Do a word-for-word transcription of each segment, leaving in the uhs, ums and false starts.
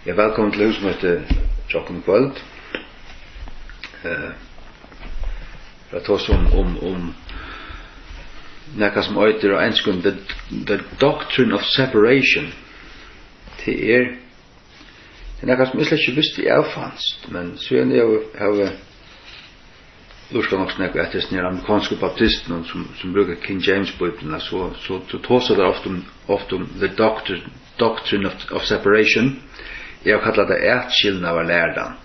Ja, vælkomin til húsmøtið hjá okkum í kvøld. Eh, fyri at tosa um, um, um nakað sum eitur á enskum The, The Doctrine of Separation. Tað er, tað er nakað sum eg slett ikki visti eg fanst, men síðan eg havi, havi lurtað nokk so nógv eftir hesum her amerikansku baptistunum, sum, sum brúka King James Bíbliuna, so, so, so tosa teir ofta um, ofta um the doctrine, doctrine of, of separation. Eg havi kallað tað atskilnaðarlæran.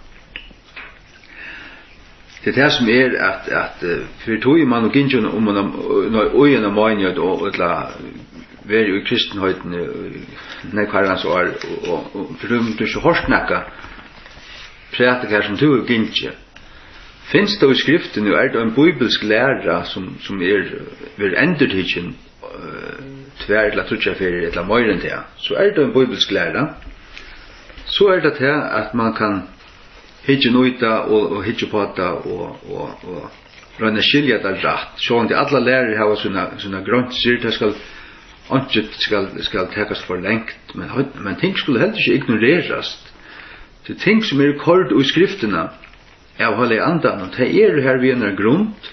Tað er tað sum er at, at, eh, fyri tí man og gingin um, um, um, í eina meinigheit og, og ella verið í kristinheitini í nógv harrans ár, og, og, og fyri tí man tú ikki hoyrt nakað prædika har sum tú hevur gingið. Finst tað í skriftini, og er tað ein bíbilsk læra, sum, sum er, verður endurtikin, eh, tvær ella tríggjar ferðir ella meira enn tað, so er tað ein bíbilsk læra. So er tað tað, at man kann hyggja út í tað og, og hyggja upp á tað og, og, og royna at skilja tað rætt. Sjálvandi allar lærur hava sína, sína greinsir, tað skal, einki skal, skal takast for langt, men, men ting skulu heldur ikki ignorerast. Tí ting, sum eru koyrd í skriftina, av Heilaga Andanum, tey eru har við einari grund,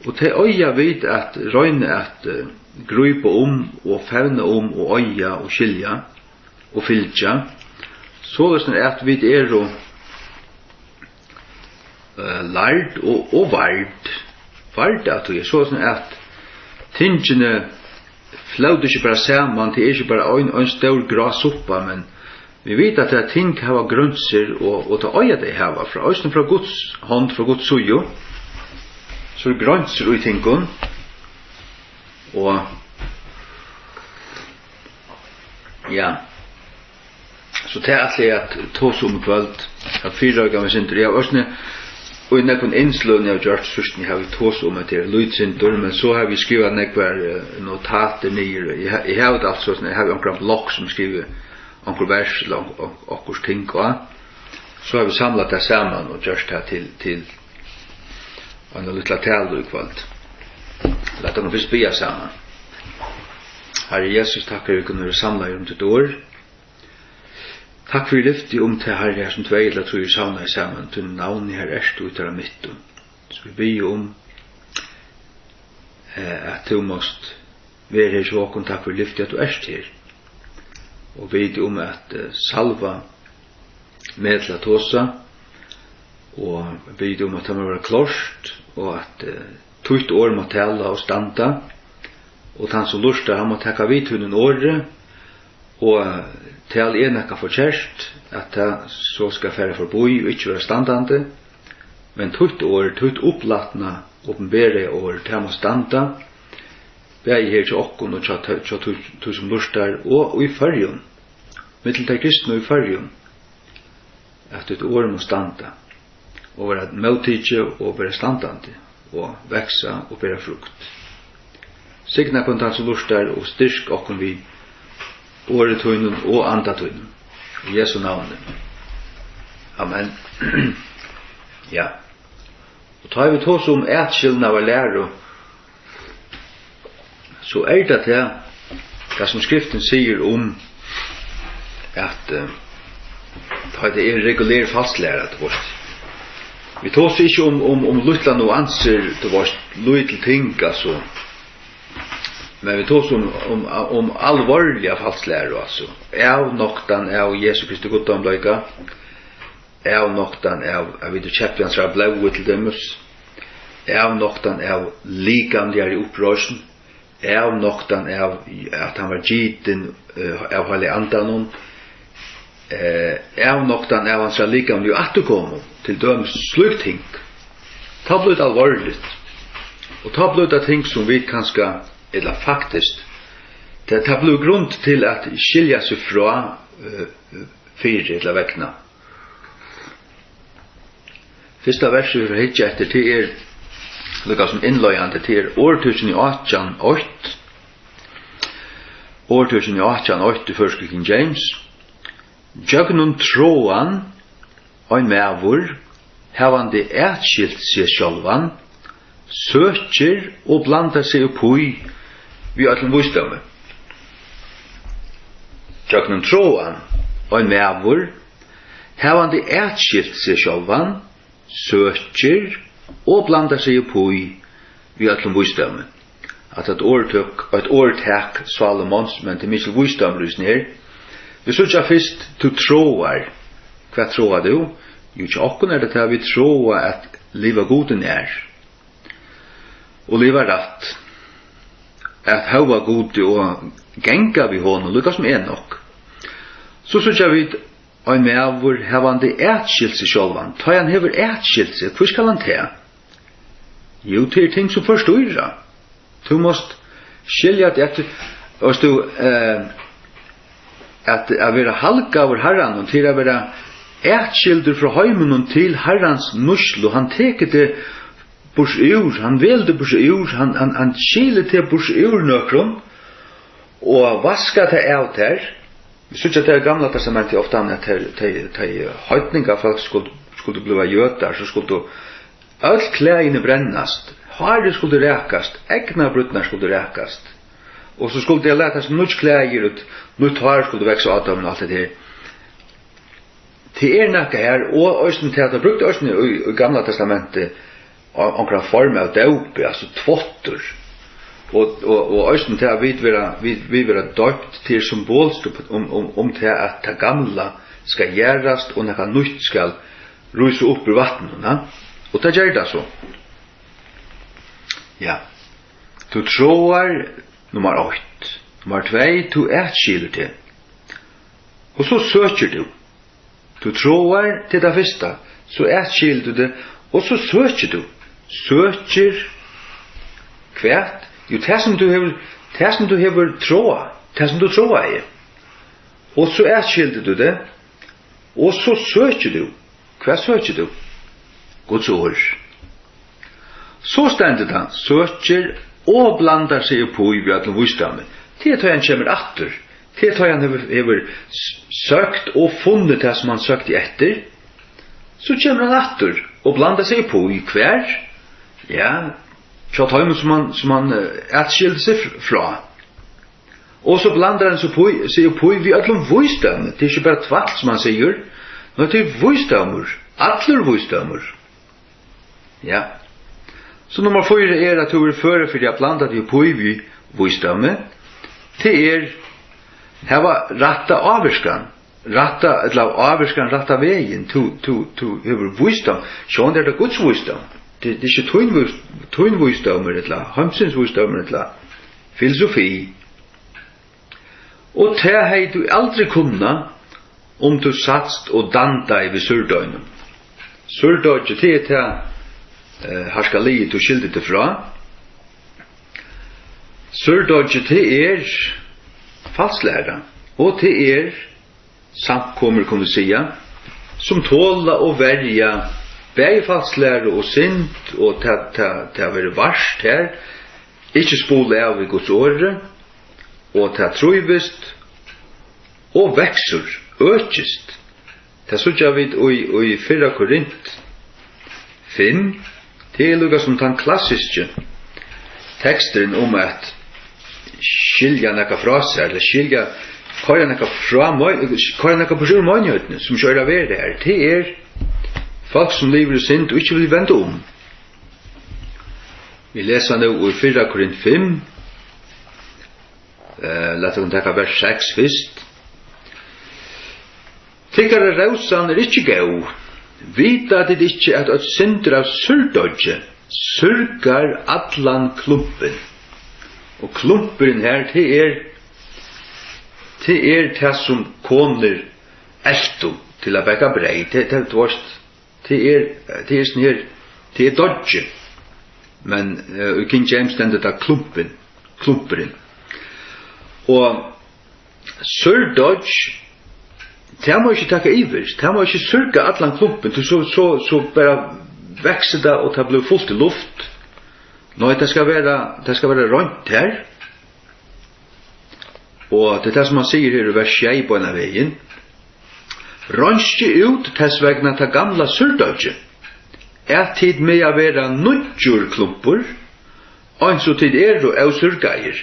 og tey eiga vit at royna at, eh, grípa um og fevna um og eiga og skilja og fylgja, soleiðis at vit eru, eh, lærd og, og vard, vard av tí, soleiðis at tingini flóta ikki bara saman, tað er ikki bara ein, ein stór grá suppa, men vit vita, at tað ting hava greinsir, og, og tað eiga tey hava, frá, eisini frá Guds hond, frá Guds síðu, so eru greinsir í tingum, og, ja. So tað ætli eg at tosa um í kvøld. At fyrireika meg eitt sindur. Eg havi eisini í nøkrum innsløgum, eg havi gjørt síðst, eg havi tosað um, at tað er lítið sindur, men so havi eg skrivað nógvar, eh, notatir niður. Eg ha-, eg havi tað alt soleiðis, eg havi onkran blokk, sum eg skrivi onkur vers ella onk-, onk-, okkurt ting á. So havi eg samlað tað saman og gjørt tað til, til eina lítla talu í kvøld. Lat okkum fyrst biðja saman. Harri Jesus, takk fyri, at vit kunnu vera samlaðir um títt orð. Takk fyri lyfti um tað, Harri, har sum tvey ella trý eru savnaðir saman í tínum navni, har ert tú í teirra miðjum. So vit biðja um, eh, at tú mást vera her hjá okkum. Takk fyri lyfti, at tú ert her. Og biðja um at, eh, salva meg til at tosa, og biðja um, at tað má vera klárt, og at, eh, títt orð má tala og standa, og tann, sum lurtar, hann má taka við tínum orði, og tali eg nakað forkert, at tað so skal fara forbí og ikki vera standandi, men títt orð, títt upplatna, opinberaða orð, tað má standa, bæði her hjá okkum og hjá tø-, hjá tí, tí sum lurtar, og í Føroyum, millum tey kristnu í Føroyum, at títt orð má standa og vera móttikið og vera standandi og vaksa og bera frukt. Signa hvønn tann, sum lurtar, og styrk okkum við orði tínum og anda tínum. Í Jesu navni. Amen. Ja. Og tá vit tosa um atskilnaðarlæru, so er tað tað, tað sum Skriftin sigur um, at, eh, tá tað er regulær falsklæra, tú veist. Vit tosa ikki um, um, um lítlar nuansir, tú veist, lítil ting, altso. Men vit tosa um, um, um alvorliga falsklæru, altso. Avnoktan av Jesu Kristi guddómleika, avnoktan av, at vit eru keypt við hansara blóði, til dømis, avnoktan av likamligari uppreisn, avnoktan av, at hann var gitin, eh, av Heilaga Andanum, eh, avnoktan av hansara likamligu afturkomu, til dømis slík ting. Tá blívur tað alvorligt. Og tá blívur tað ting, sum vit kanska, ella faktiskt, tað, tað blívur grund til at skilja seg frá, eh, fyri ella vegna. Fyrsta vers, vit fara at hyggja eftir, tað er líka sum innleiðandi, tað er Orðtøkin í átjan eitt. Orðtøkin í átjan eitt í føroysku King James. Gjøgnum trúan, ein maður, havandi atskilt seg sjálvan, søkir og blandar seg upp í við øllum vísdómi. Gjøgnum trúan, ein maður, havandi atskilt seg sjálvan, søkir og blandar seg upp í við øllum vísdómi. At eitt orðtøk, eitt orðtak Salomons, men tað er mikil vísdómur í hesum her. Vit síggja fyrst, tú tráar. Hvat tráar tú? Jú, hjá okkum er tað tað, vit tráa at liva Gudi nær. Og liva rætt. At hóva Gudi og ganga við honum, líka sum Enok. So síggja vit ein maður havandi atskilt seg sjálvan. Tá hann hevur atskilt seg, hví skal hann tað? Jú, tað er ting sum forstýra. Tú mást skilja at, at, veist tú, eh, at, at vera halgaður Harranum, til at vera atskildur frá heiminum til Harrans nýtslu. Hann tekur teg burtur úr, hann velur teg burtur úr, hann, hann, hann skilir teg burtur úr nøkrum og vaskar tað av tær. Vit síggja tað í Gamla Testamenti ofta, at tey, tey, tey heidningar fólk skuldu, skuldu bliva jødar, so skuldu øll klæðini brennast, hárið skuldi rakast, eygnabrýrnar skuldu rakast, og so skuldu tey latast nýggj klæðir út, nýtt hár skuldi vaksa á teimum og alt hetta her. Tað er nakað her, og eisini tað, at tey brúktu eisini í, í Gamla Testamenti á-, onkra form av dópi, altso tváttur. Og, og, og eisini tað, at vit verða, vit, vit verða doypt, tað er symbolskt um, um, um tað, at tað gamla skal jarðast, og nakað nýtt skal rísa upp úr vatninum, ja? Og tað ger tað so. Ja. Tú tráar, nummar eitt. Nummar tvey, tú atskilur teg. Og so søkir tú. Tú tráar, tað er tað fyrsta. So atskilur tú teg, og so søkir tú. Søkir hvat? Jú, tað sum tú hevur, tað sum tú hevur tráað, tað sum tú tráaði. Og so atskilur tú teg, og so søkir tú. Hvat søkir tú? Guds orð. So stendur tað, søkir og blandar seg upp í við øllum vísdómi. Tað er tá hann kemur aftur. Tað er tá hann hevur, hevur s-, søkt og funnið tað, sum hann søkti eftir. So kemur hann aftur og blandar seg upp í. Hvar? Ja, hjá teimum, sum hann, sum hann, eh, atskildi seg fr-, frá. Og so blandar hann seg upp í, seg upp í við øllum vísdómi. Tað er ikki bara tvætl, sum hann sigur, men tað er vísdómur, allur vísdómur. Ja. So nummar fýra er, at tú verður førur fyri at blanda teg upp í við vísdómi. Tað er hava rætta ávirkan, rætta, ella ávirkan rætta vegin. Tú, tú, tú hevur vísdóm. Sjálvandi er tað Guds vísdóm. Tað, tað er ikki tín vís-, tín vísdómur, ella heimsins vísdómur, ella filosofi. Og tað hevði tú aldri kunnað, um tú satst og dandaði við súrdeiginum. Súrdeiggið, tað er tað, eh, harðska liðið, tú skildi teg frá. Súrdeiggið, tað er falsklæra, og tað er samkomur, kunnu vit siga, sum tola og verja bæði falsklæru og synd, og tað, tað, tað verður vart her, ikki spula av við Guds orði, og tað trívist og veksur, økist. Tað síggja vit í, í fyrra Korint fimm. Tað er líka sum tann klassiski teksturin um at skilja nakað frá sær, ella skilja, koyra nakað frá mei-, koyra nakað burtur úr meinigheitini, sum ikki eigur at vera har. Tað er fólk, sum livir í synd og ikki vil venda um. Vit lesa nú í fyrra Korint fimm. Eh, lat okkum taka vers seks fyrst. Tykkara rósan er ikki góð. Vita tit ikki, at eitt sindur av súrdeiggi súrgar allan klumpin? Og klumpurin her, tað er, tað er tað, sum konur eltu til at baka breyð. Tað, tað, tú veist, tað er, tað er sånn her, tað er deiggið. Men, eh, í King James stendur tað klumpin, klumpurin. Og súrdeigg, tað má ikki taka yvir, tað má ikki súrga allan klumpin, tí so, so, so bara veksur tað, og tað blívur fult í luft. Nei, tað skal vera, tað skal vera reint her. Og tað er tað, sum hann sigur her í vers sjey beinanvegin. Reinskið út tess vegna tað gamla súrdeiggið, at tit mega vera nýggjur klumpur, eins og tit eru ósúrgaðir.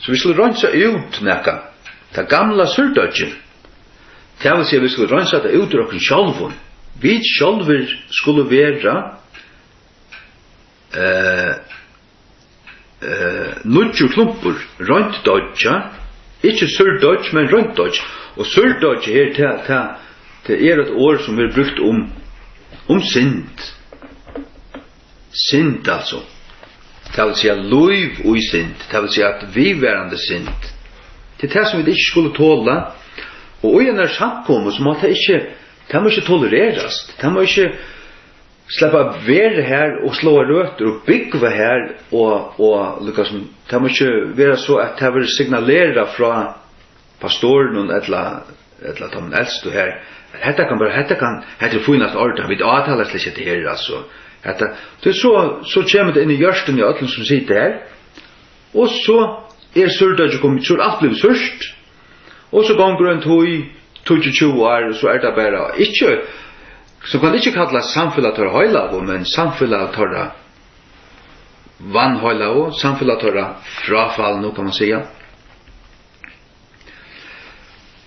So vit skulu reinsa út nakað, tað gamla súrdeiggið, Tað vil siga, vit skulu reinsa tað út úr okkum sjálvum. Vit sjálvir skulu vera, eh, eh, nýggjur klumpur, reint deiggj, ikki súrdeiggj, men reint deiggj. Og súrdeiggj her, tað, tað, tað er eitt orð, sum verður brúkt um, um synd. Synd, altso. Tað vil siga lív í synd. Tað vil siga at viðvarandi synd. Tað er tað, sum vit ikki skulu tola. Og í einari samkomu, so má tað ikki, tað má ikki tolererast. Tað má ikki sleppa at vera har og sláa røtur og búgva har og, og líkasum, tað má ikki vera so, at tað verður signalerað frá pastorinum ella, ella teimum elstu har, at hetta kann bara, hetta kann, hetta er fínasta ordan, vit átala slet ikki hetta her, altso. Hetta, tí so, so kemur tað inn í hjørtuni á øllum sum sita har, og so er súrdeiggið komið, so er alt blivið súrt, og so gongur ein tíð, tíggju, tjúgu ár, og so er tað bara ikki, sum kann ikki kallast samfelag teirra heilagu, men samfelag teirra vanheilagu, samfelag teirra fráfalnu, kann man siga.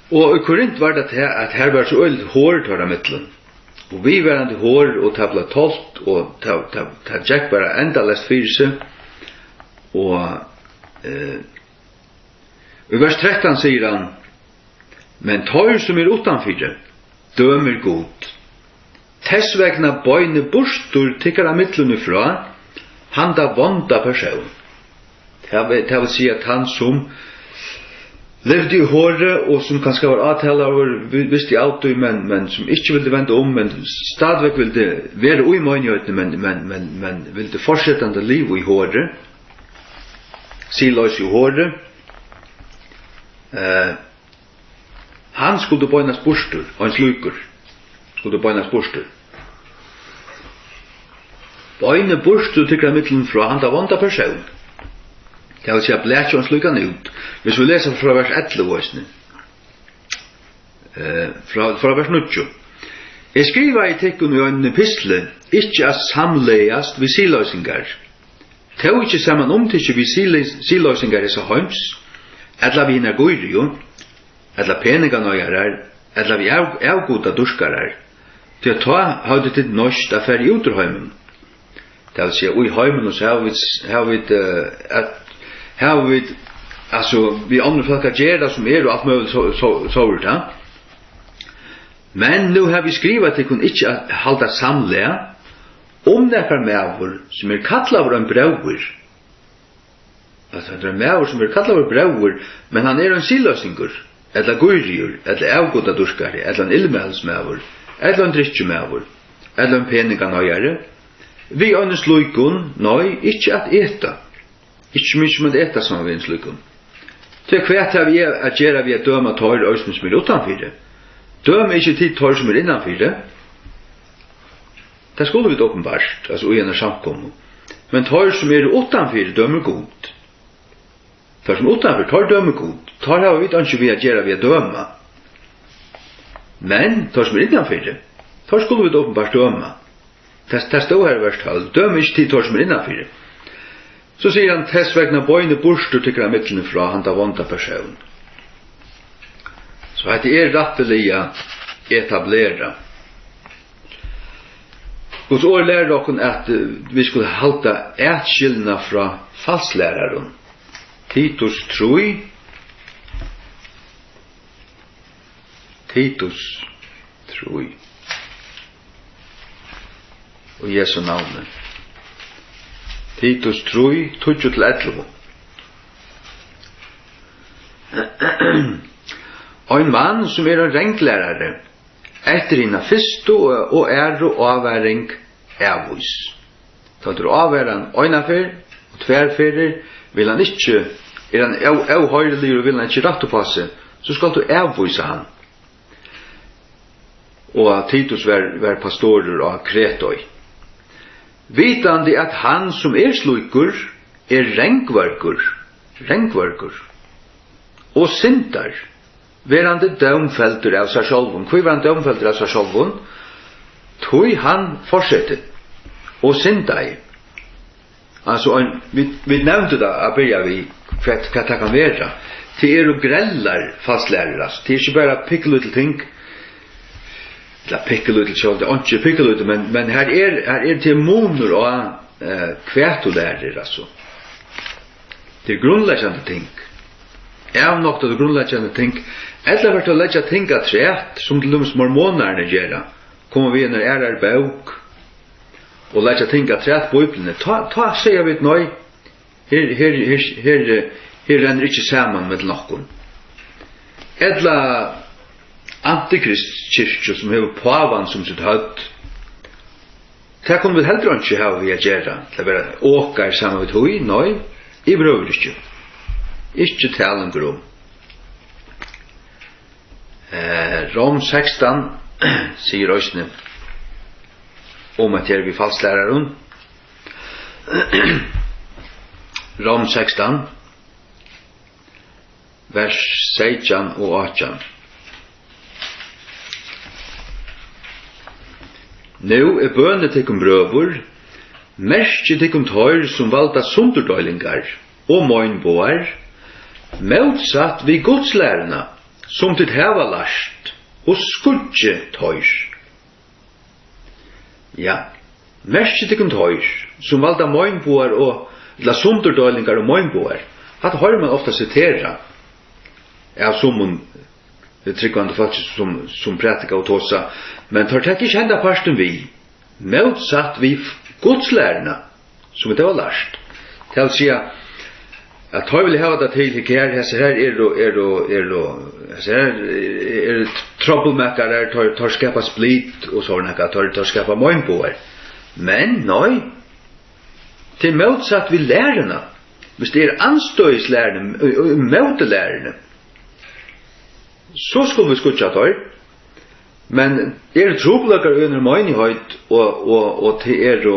Og í Korint var tað tað, at har var so øgiliga hor teirra millum. Og viðvarandi hor, og tað bleiv tolt, og tað, tað, tað gekk bara endaleyst fyri seg. Og, eh, í vers trettan sigur hann: "Men teir, sum eru uttanfyri, dømir Gud. Tess vegna beinið burtur tykkara millum frá handa vonda persón." Tað vil, tað vil siga, at hann, sum livdi í hori, og sum kanska var átalaður, vi-, visti av tí, men, men sum ikki vildi venda um, men stadigvæk vildi vera í meinigheitini, men, men, men, men vildi fortsetandi liva í hori, siðloysi í hori. Eh, hann skuldi beinast burtur, ein slíkur skuldi beinast burtur. Beinið burtur tykkara millum frá handa vonda persón. Tað vil siga, blakið ein slíkan út. Hvis vit lesa frá vers ellivu eisini. Eh, frá, frá vers níggju. "Eg skrivaði tykkum í einum epistli, ikki at samlagast við siðloysingar, tó ikki samanumtikið við siðleys-, siðloysingar hesa heims, ella við hinar gírigu, ella peninganeigarar, ella við av-, avgudadýrkarar, tí at tá høvdu tit noyðst at farið út úr heiminum." Tað vil siga, í heiminum, so hava vit, hava vit, eh, at, hava vit, altso, við onnur fólk at gera, sum eru alt møguligt, so, so, so er tað. "Men nú havi eg skrivað tykkum ikki at halda samlag, um nakar maður, sum er kallaður ein bróðir." Altso, hetta er ein maður, sum er kallaður bróðir, men hann er ein siðloysingur, ella gírigur, ella avgudadýrkari, ella ein illmælismaður, ella ein drykkjumaður, ella ein peninganeigari. Við einum slíkum, nei, ikki at eta. Ikki so mikið sum at eta saman við einum slíkum. Tí hvat havi eg at gera við at døma teir eisini, sum eru uttanfyri? Døma ikki tit teir, sum eru innanfyri? Tað skulu vit openbart, altso í einari samkomu. Men teir, sum eru uttanfyri, dømir Gud. Teir, sum uttanfyri, teir dømir Gud. Teir hava vit einki við at gera við at døma. Men teir, sum eru innanfyri, teir skulu vit openbart døma. Tað, tað stóð har í vers tólv: "Dømið ikki tit teir, sum eru innanfyri." So sigur hann: "Tess vegna beinið burtur tykkara millum frá handa vonda persón." So hetta er rættiliga etablerað. Guds orð lærir okkum, at, eh, vit skulu halda atskilnað frá falslærarum. Titus trý. Titus trý. Í Jesu navni. Titus trý, tíggju til ellivu. Ein mann, sum er ein ranglærari, eftir hina fyrstu og, og aðru ávaring avvís. Tá tú ávarar hann eina ferð og tvær ferðir, vil hann ikki, er hann ó-, óhoyriligur og vil hann ikki rætta upp á seg, so skalt tú avvísa hann. Og Titus var, var pastorur á Kretøy. Vitandi at hann, sum er slíkur, er rangvørgur, rangvørgur og syndar, verandi dómfeldur av sær sjálvum. Hví var hann dómfeldur av sær sjálvum? Tí hann fortsetti og syndaði. Altso, ein, vit, vit nevndu tað at byrja við, hvat, hvat tað kann vera. Tað eru grellar falslærur, altso. Tað er ikki bara pinkulítil ting, ella pikkulítil, sjálvandi einki pikkulítil, men, men her er, her er til munur á, eh, hvat tú lærir, altso. Tað er grundleggjandi ting. Avnoktar tú grundleggjandi ting, ella fert tú at leggja ting afturat, sum til dømis mormonarnir gera, koma við einari aðrari bók og leggja ting afturat Bíbliuni, tá, tá siga vit nei. Her, her, her, her, eh, her rennur ikki saman millum okkum. Ella antikristkirkju, sum hevur pávan sum sítt høvd. Tað kunnu vit heldur einki hava við at gera. Tað vera okar saman við tí, nei, yvirhøvur ikki. Ikki talan um. Eh, Rom sekstan sigur eisini um at her við falslærarum. Rom sekstan, vers seytjan og átjan. Nú er bønið tykkum, brøður, merkið tykkum teir, sum valda sundurdeilingar og meinbogar, mótsatt við gudslæruna, sum tit hava lært, og skýggið teir. Ja, merkið tykkum teir, sum valda meinbogar og, ella sundurdeilingar og meinbogar. Hatta hoyrir mann ofta sitera av summum, eh, trúgvandi fólki, sum, sum prædika og tosa, men teir taka ikki henda partin við, mótsatt við gudslæruna, sum vit hava lært. Tað vil siga, at teir vilja hava tað til, hygg her, hesir her eru, eru, eru, hesir her eru troublemakerar, teir, teir skapa split og sovorðið nakað, teir, teir skapa meinbogar. Men nei, tað er mótsatt við læruna. Viss tað er andstøðis læruni, í, í, ímóti læruni, so skulu vit skýggja teir. Men eru trupulleikar í einari meinigheit, og, og, og tað eru,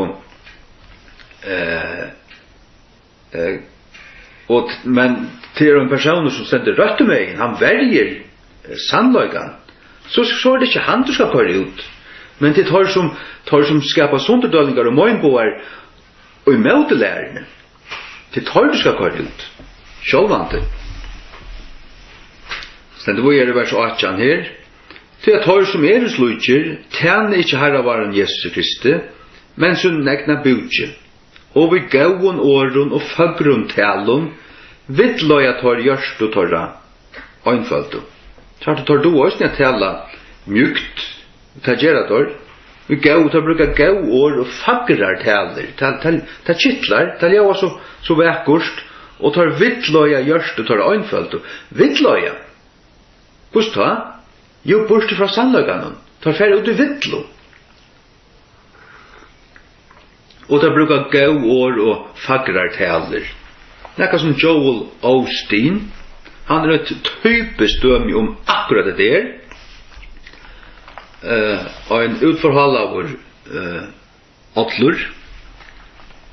eh, eh, og t-, men tað er ein persónur, sum stendur røttu megin, hann verjir, eh, sannleikan, so, so er tað ikki hann, tú skal koyra út. Men tað er teir, sum, teir, sum skapa sundurdeilingar og meinbogar og ímóti læruni. Tað er teir, tú skal koyra út. Sjálvandi. Stendur víðari í vers átjan her. Tí at teir, sum eru slíkir, tæna ikki Harra várum Jesusi Kristi, men sínum egna búki, og við góðum orðum og føgrum talum villleiða teir hjørtu teirra einføldu. Sært tú, teir duga eisini at tala mjúkt, tað gera teir. Við góð, teir brúka góð orð og fagrar talur. Tað, tað, tað kitlar, tað ljóðar so, so vakurt, og teir villleiða hjørtu teirra einføldu. Villleiða? Hvussu tá? Jú, burtur frá sannleikanum. Teir fara út í villu. Og teir brúka góð orð og fagrar talur. Nakað sum Joel Osteen, hann er eitt typiskt dømi um akkurát hetta her. Eh, ein útforhálaður, eh, ollur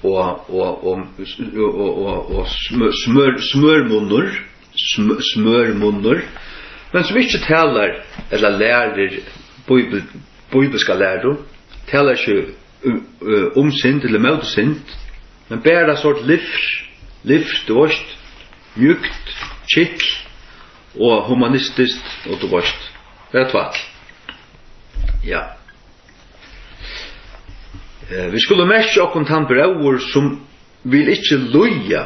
og, og, og, og, og, og smør, smør, smørmunnur, sm-, smørmunnur, men sum ikki talar ella lærir bíbel-, bíbliska læru, talar ikki um, eh, um synd ella móti synd, men bara sort livr, livr, tú veist, mjúkt, kitl og humanistiskt, og tú veist, bara tvætl. Ja. Eh, vit skulu merkja okkum tann bróður, sum vil ikki lýða,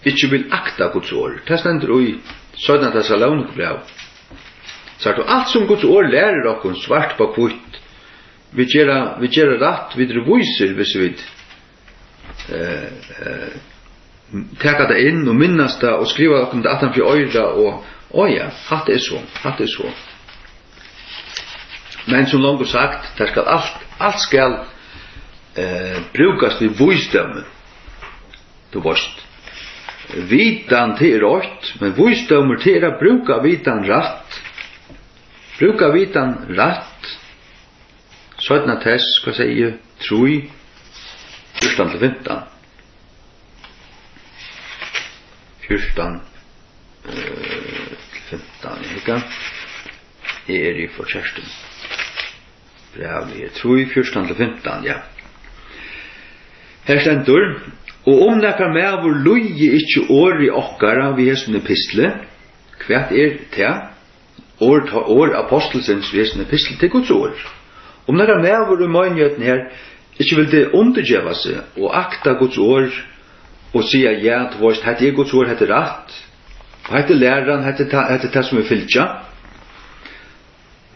ikki vil akta Guds orð. Tað stendur í seinna Tessalonikabræv. Sært tú, alt sum Guds orð lærir okkum svart upp á hvítt, vit gera, vit gera rætt, vit eru vísir, viss vit, eh, eh, taka tað inn og minnast tað og skriva okkum tað aftan fyri oyra og, á ja, hatta er so, hatta er so. Men sum longu sagt, tað skal alt, alt skal, eh, brúkast við vísdómi. Tú veist, vitan, tað er eitt, men vísdómur, tað er at brúka vitan rætt. Brúka vitan rætt. Seinna Tess, hvat sigi eg? Trý, fjúrtan til fimtan. Fjúrtan, eh, til fimtan, ikki? Eg eri í forkertum. Brævið er trý, fjúrtan til fimtan, ja. Her stendur: Og um nakar maður lýði ikki orði okkara við hesum epistli, hvat er tað? Orð, orð ápostulsins í hesum epistli, tað er Guds orð. Um nakar maður í meinigheitini her ikki vildi undirgeva seg og akta Guds orð og siga: "Ja, tú veist, hetta er Guds orð, hetta er rætt, og hetta er læran, hetta er ta-, hetta er tað, sum vit fylgja."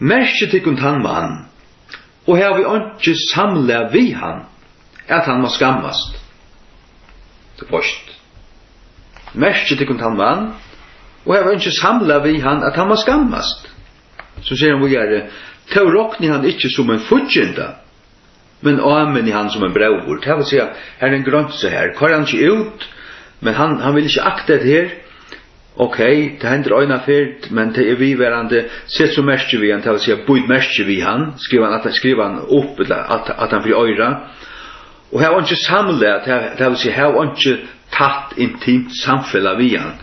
Merkið tykkum tann mann, og havið einki samlag við hann, at hann má skammast. Tú veist. Merkið tykkum tann mann, og havið einki samlag við hann, at hann má skammast. So sigur hann víðari: "Tó rokni hann ikki sum ein fígginda, men áminni hann sum ein bróður." Tað vil siga, her er ein grensa her. Koyr hann ikki út, men hann, hann vil ikki akta hetta her. Ok, tað hendir eina ferð, men tað er viðvarandi. Set so merki við hann, tað vil siga, bít merki við hann. Skriva hann, at, skriva hann upp, ella at, at hann fyri oyra. Og hav einki samlag, tað, tað vil siga, hav einki tætt, intimt samfelag við hann.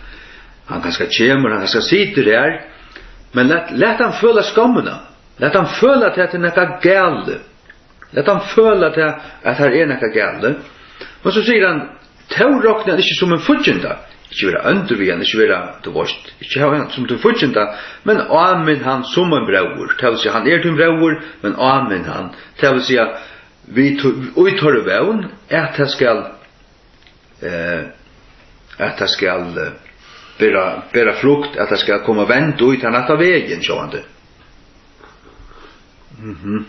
Hann kanska kemur, hann kanska situr her, men lat, lat hann føla skommina. Lat hann føla, at tað er nakað galið. Lat hann føla tað, at har er nakað galið. Men so sigur hann: "Tó rokni hann ikki sum ein fígginda." Ikki vera óndur við hann, ikki vera, tú veist, ikki hava hann sum tín fígginda, men áminn hann sum ein bróður. Tað vil siga, hann er tín bróður, men áminn hann. Tað vil siga, við to-, í teirri vón, at tað skal, eh, at tað skal, eh, bera, bera frukt, at tað skal koma vend í tann rætta vegin, sjálvandi. Mhm.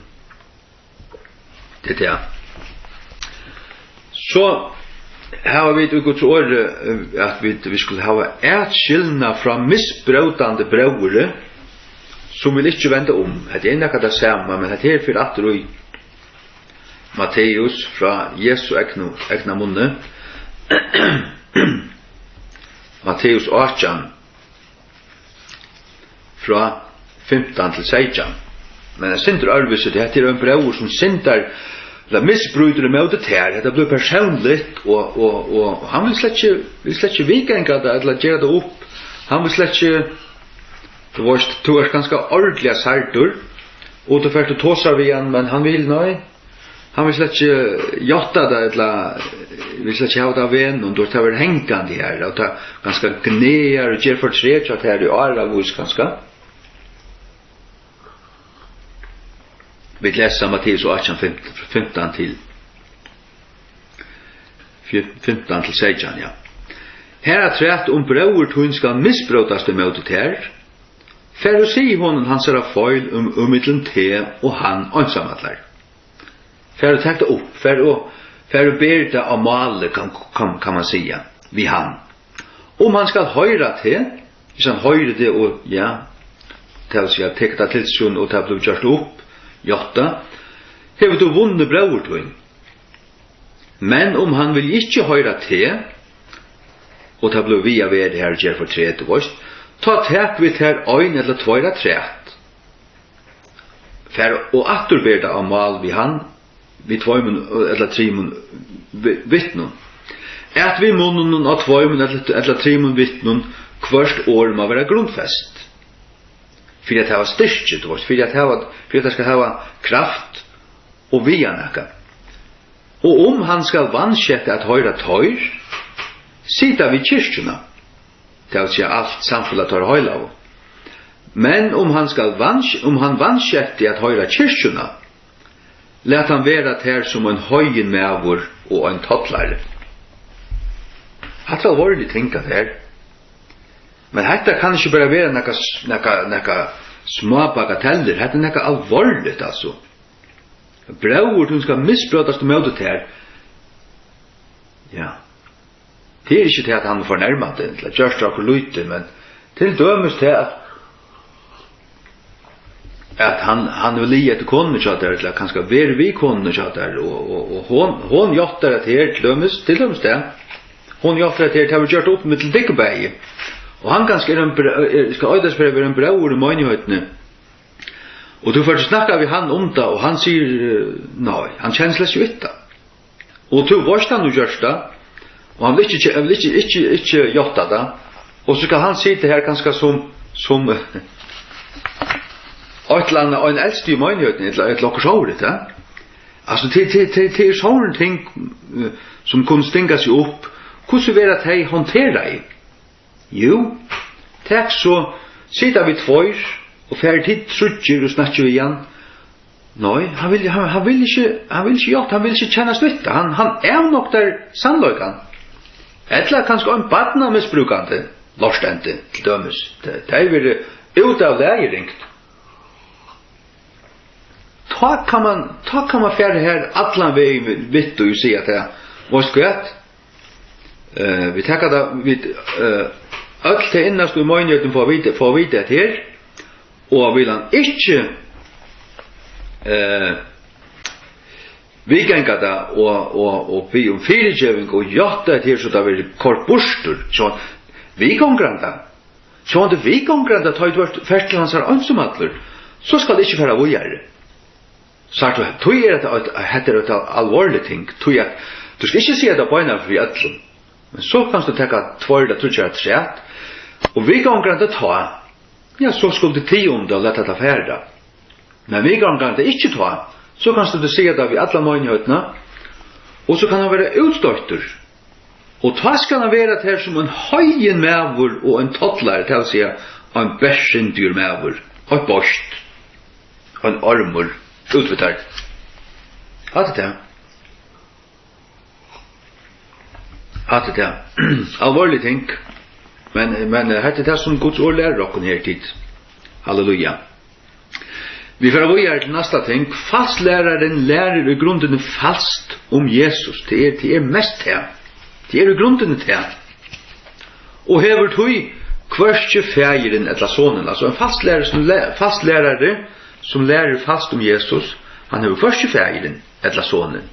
Tað er tað. So hava vit í Guds orði, eh, at vit, vit skulu hava atskilnað frá misbrótandi bróðri, sum vil ikki venda um. Hetta er nakað tað sama, men hetta her fer aftur í Matteus, frá Jesu egnu, egna munni. Matteus átjan, frá fimtan til seytjan. Men eitt sindur øðrvísi, tí hetta er ein bróðir, sum syndar, ella misbrýtur ímóti tær. Hetta blívur persónligt, og, og, og hann vil slett ikki, vil slett ikki viðganga tað, ella gera tað upp. Hann vil slett ikki, tú veist, tú ert kanska ordiliga særdur, og tú fert og tosar við hann, men hann vil, nei. Hann vil slett ikki játta tað, ella vil slett ikki hava tað á vegnum, tú veist, tað verður hangandi har, og tað kanska gnagar og ger fortreð hjá tær í áravís kanska. Vit lesa Matteus átjan, fimtan, fimtan til, fim-, fimtan til seytjan, ja. Harafturat, um bróðir tín skal misbrótast ímóti tær, far og sig honum hansara feil um, ímillum teg og hann einsamallar. Far og tak tað upp, far og, far og ber tað á máli, kann, kann, kann man siga, við hann. Um hann skal hoyra teg, viss hann hoyrir teg og, ja, tað vil siga, tekur tað til sín og tað blívur gjørt upp, játta, hevur tú vunnið bróður tín. Men um hann vil ikki hoyra teg, og tað blívur við at vera har og gera fortreð, tú veist, tá tak við tær ein ella tveir afturat. Far og aftur ber tað á mál við hann, við tveimum ella trimum vi-, vitnum. At við munninum á tveimum ella, ella trimum vitnum hvørt orð má vera grundfest. Fyri at hava styrki, tú veist, fyri at hava, fyri at tað skal hava kraft og viga nakað. Og um hann skal vansketta at hoyra teir, sita við kirkjuna, tað vil siga alt samfelag teirra heilagu. Men um hann skal vans-, um hann vansketti at hoyra kirkjuna, lat hann vera tær sum ein heiðin maður og ein tollari. Hatta er alvorlig ting, at her. Men hetta kann ikki bara vera nakað s-, nakað, nakað smá bagatellir. Hetta er nakað alvorligt, altso. Bróðir tín skal misbrótast ímóti tær. Ja. Tað er ikki tað, at hann er fornærmandi, ella gjørt okkurt lítið, men til dømis tað, at, at hann, hann hevur ligið eftir konuni hjá tær, ella kanska verið við konuni hjá tær, og, og, og hon, hon játtar, at her, til dømis, til dømis tað, hon játtar, at her, tað var gjørt upp millum tykkum bæði, og hann kanska er ein br-, er, skal eitast fyri at vera ein bróðir í meinigheitini, og tú fert at snakka við hann um tað, og hann sigur, eh, nei, hann kennir slett ikki við tað. Og tú veitst, hann hevur gjørt tað, og hann vil ikki, hann vil ikki, ikki, ikki játta tað. Og so skal hann sita her kanska sum, sum eitt ella annað, ein elsti í meinigheitini, ella, ella okkurt sovorðið, ja. Altso, til, til, til, til sovorðin ting, eh, sum kunnu stinga seg upp, hvussu verða tey handterað? Jú, tak so, sita vit tveir og farið tit tríggir og snakkið við hann. Nei, hann vil, hann, hann vil ikki, hann vil ikki hjálpa, hann vil ikki kennast við tað. Hann, hann avnoktar sannleikan. Ella kanska ein barnamisbrúkandi lortendi, til dømis. Tað, tað hevur verið út av lagi ringt. Tá kann man, tá kann man fara har allan vegin við, við og siga tað. Veitst hvat? Eh, vit taka tað, vit, eh, øll tey innastu í meinigheitum fáa vita, fáa vita hetta her, og vil hann ikki, eh, viðganga tað og, og, og biðja um fyrigeving og játta hetta her, so tað verður koyrt burtur. So viðgongur hann tað. Sjálvandi viðgongur hann tað, tá ið tú ert, fert til hansara einsamallur, so skal ikki fara víðari. Sært tú, tí er hetta eitt, hetta er eitt alvorligt ting, tí at tú skal ikki siga tað beinanvegin fyri øllum, men so kanst tú taka tveir ella tríggjar afturat, og viðgongur hann tað tá, ja, so skuldi tig um tað og lat tað fara. Men viðgongur hann tað ikki tá, so kanst tú siga tað við alla meinigheitina, og so kann hann vera útstoyttur. Og tá skal hann vera tær sum ein heiðin maður og ein tollari, tað vil siga, ein bersyndigur maður, eitt beiskt, ein ormur, útvitar. Hatta er tað. Hatta er tað. Alvorlig ting. Men, men, eh, hetta er tað, sum Guds orð lærir okkum her, tit. Halleluja. Vit fara víðari til næsta ting. Falsklærarin lærir í grundini falskt um Jesus. Tað er, tað er mest tað. Tað er í grundini tað. Og hevur tí hvørki Faðirin ella Sonin. Altso, ein falsklærari sum læ-, falsklærari sum lærir falskt um Jesus, hann hevur hvørki Faðirin ella Sonin.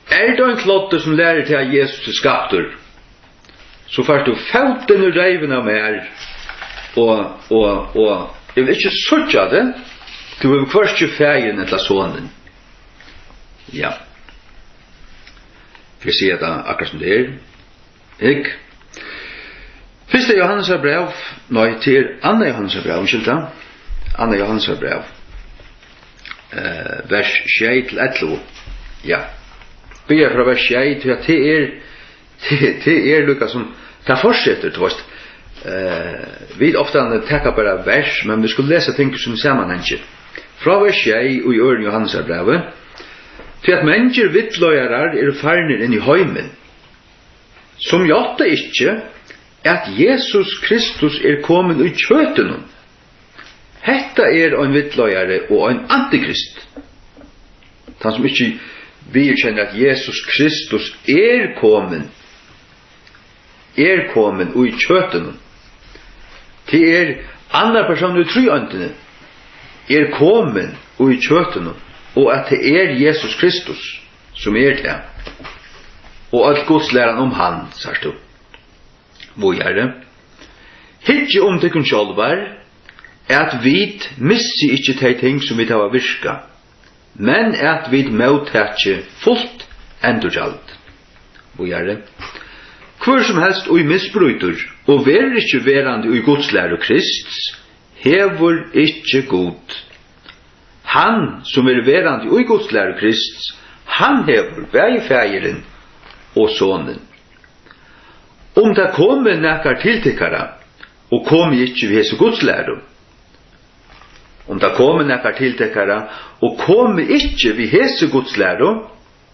Er tað ein kloddur sum lærir teg, at Jesus er skaptur, so fært tú fótin í reyvina á mær, og, og, og eg vil ikki síggja teg. Tú hevur hvørki Faðirin ella Sonin. Ja. Fyri at siga tað akkurát sum tað er. Hygg. Fyrsta Jóhannesar bræv, nei, tað er Annað Jóhannesar bræv, umskylda. Annað Jóhannesar bræv, eh, vers sjey til ellivu. Ja. Byrja frá vers sjey, tí at tað er, tað, tað er líka sum, tað fortsetur, tú veist. Eh, vit ofta taka bara vers, men vit skulu lesa ting sum samanhangi. Frá vers sjey í Øðrum Jóhannesar brævi. Tí at mangir villleiðarar eru farnir inn í heimin, sum játta ikki, at Jesus Kristus er komin í kjøtinum. Hetta er ein villleiðari og ein antikrist. Tann sum ikki viðurkennir, at Jesus Kristus er komin, er komin í kjøtinum. Tað er annar persónur í tríeindini, er komin í kjøtinum, og at tað er Jesus Kristus, sum er tað. Og øll Guds læran um hann, sært tú. Víðari. Hyggið um tykkum sjálvar, at vit missi ikki tey ting, sum vit hava virkað, men at vit móttaki fult endurgjald. Víðari. Hvør sum helst, ið misbrýtur og verður ikki verandi í Guds læru Krists, hevur ikki Gud. Hann, sum er verandi í Guds læru Krists, hann hevur bæði Faðirin og Sonin. Um tað komi nakar til tykkara og komi ikki við hesi Guds læru, um tað komi nakar til tykkara og komi ikki við hesi Guds læru,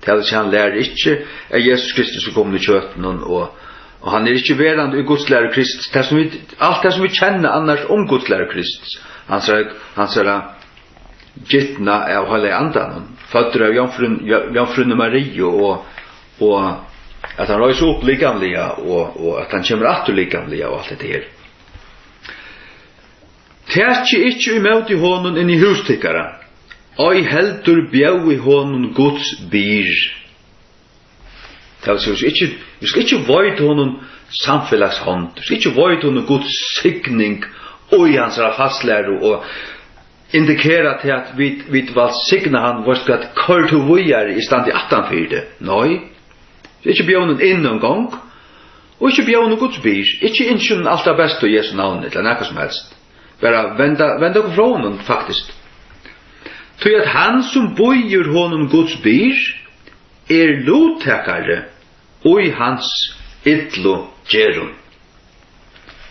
tað vil siga, hann lærir ikki, at Jesus Kristus er komin í kjøtinum, og, og hann er ikki verandi í Guds læru Krists, tað sum vit, alt tað sum vit kenna annars um Guds læru Krists, hansara, hansara gitna av Heilaga Andanum, føddur av jomfrun-, jo-, jomfrúnni Mariu, og, og at hann reis upp likamliga, og, og at hann kemur aftur likamliga, og alt hetta her. Takið ikki ímóti honum inn í hús tykkara, ei heldur bjóðið honum Guds byr. Tað vil siga, vit skal ikki, vit skal ikki veita honum samfelagshond, vit skal ikki veita honum Guds signing í hansara falsklæru og indikera til, at vit, vit vælsigna hann, veitst hvat, koyr tú víðari, eg standi aftan fyri teg. Nei, vit ikki bjóða honum inn eingong, og ikki bjóða honum Guds byr, ikki ynskja honum alt tað besta í Jesu navni, ella nakað sum helst. Bara venda, venda okkum frá honum, faktiskt. Tí at hann, sum býður honum Guds byr, er luttakari í hans illu gerðum.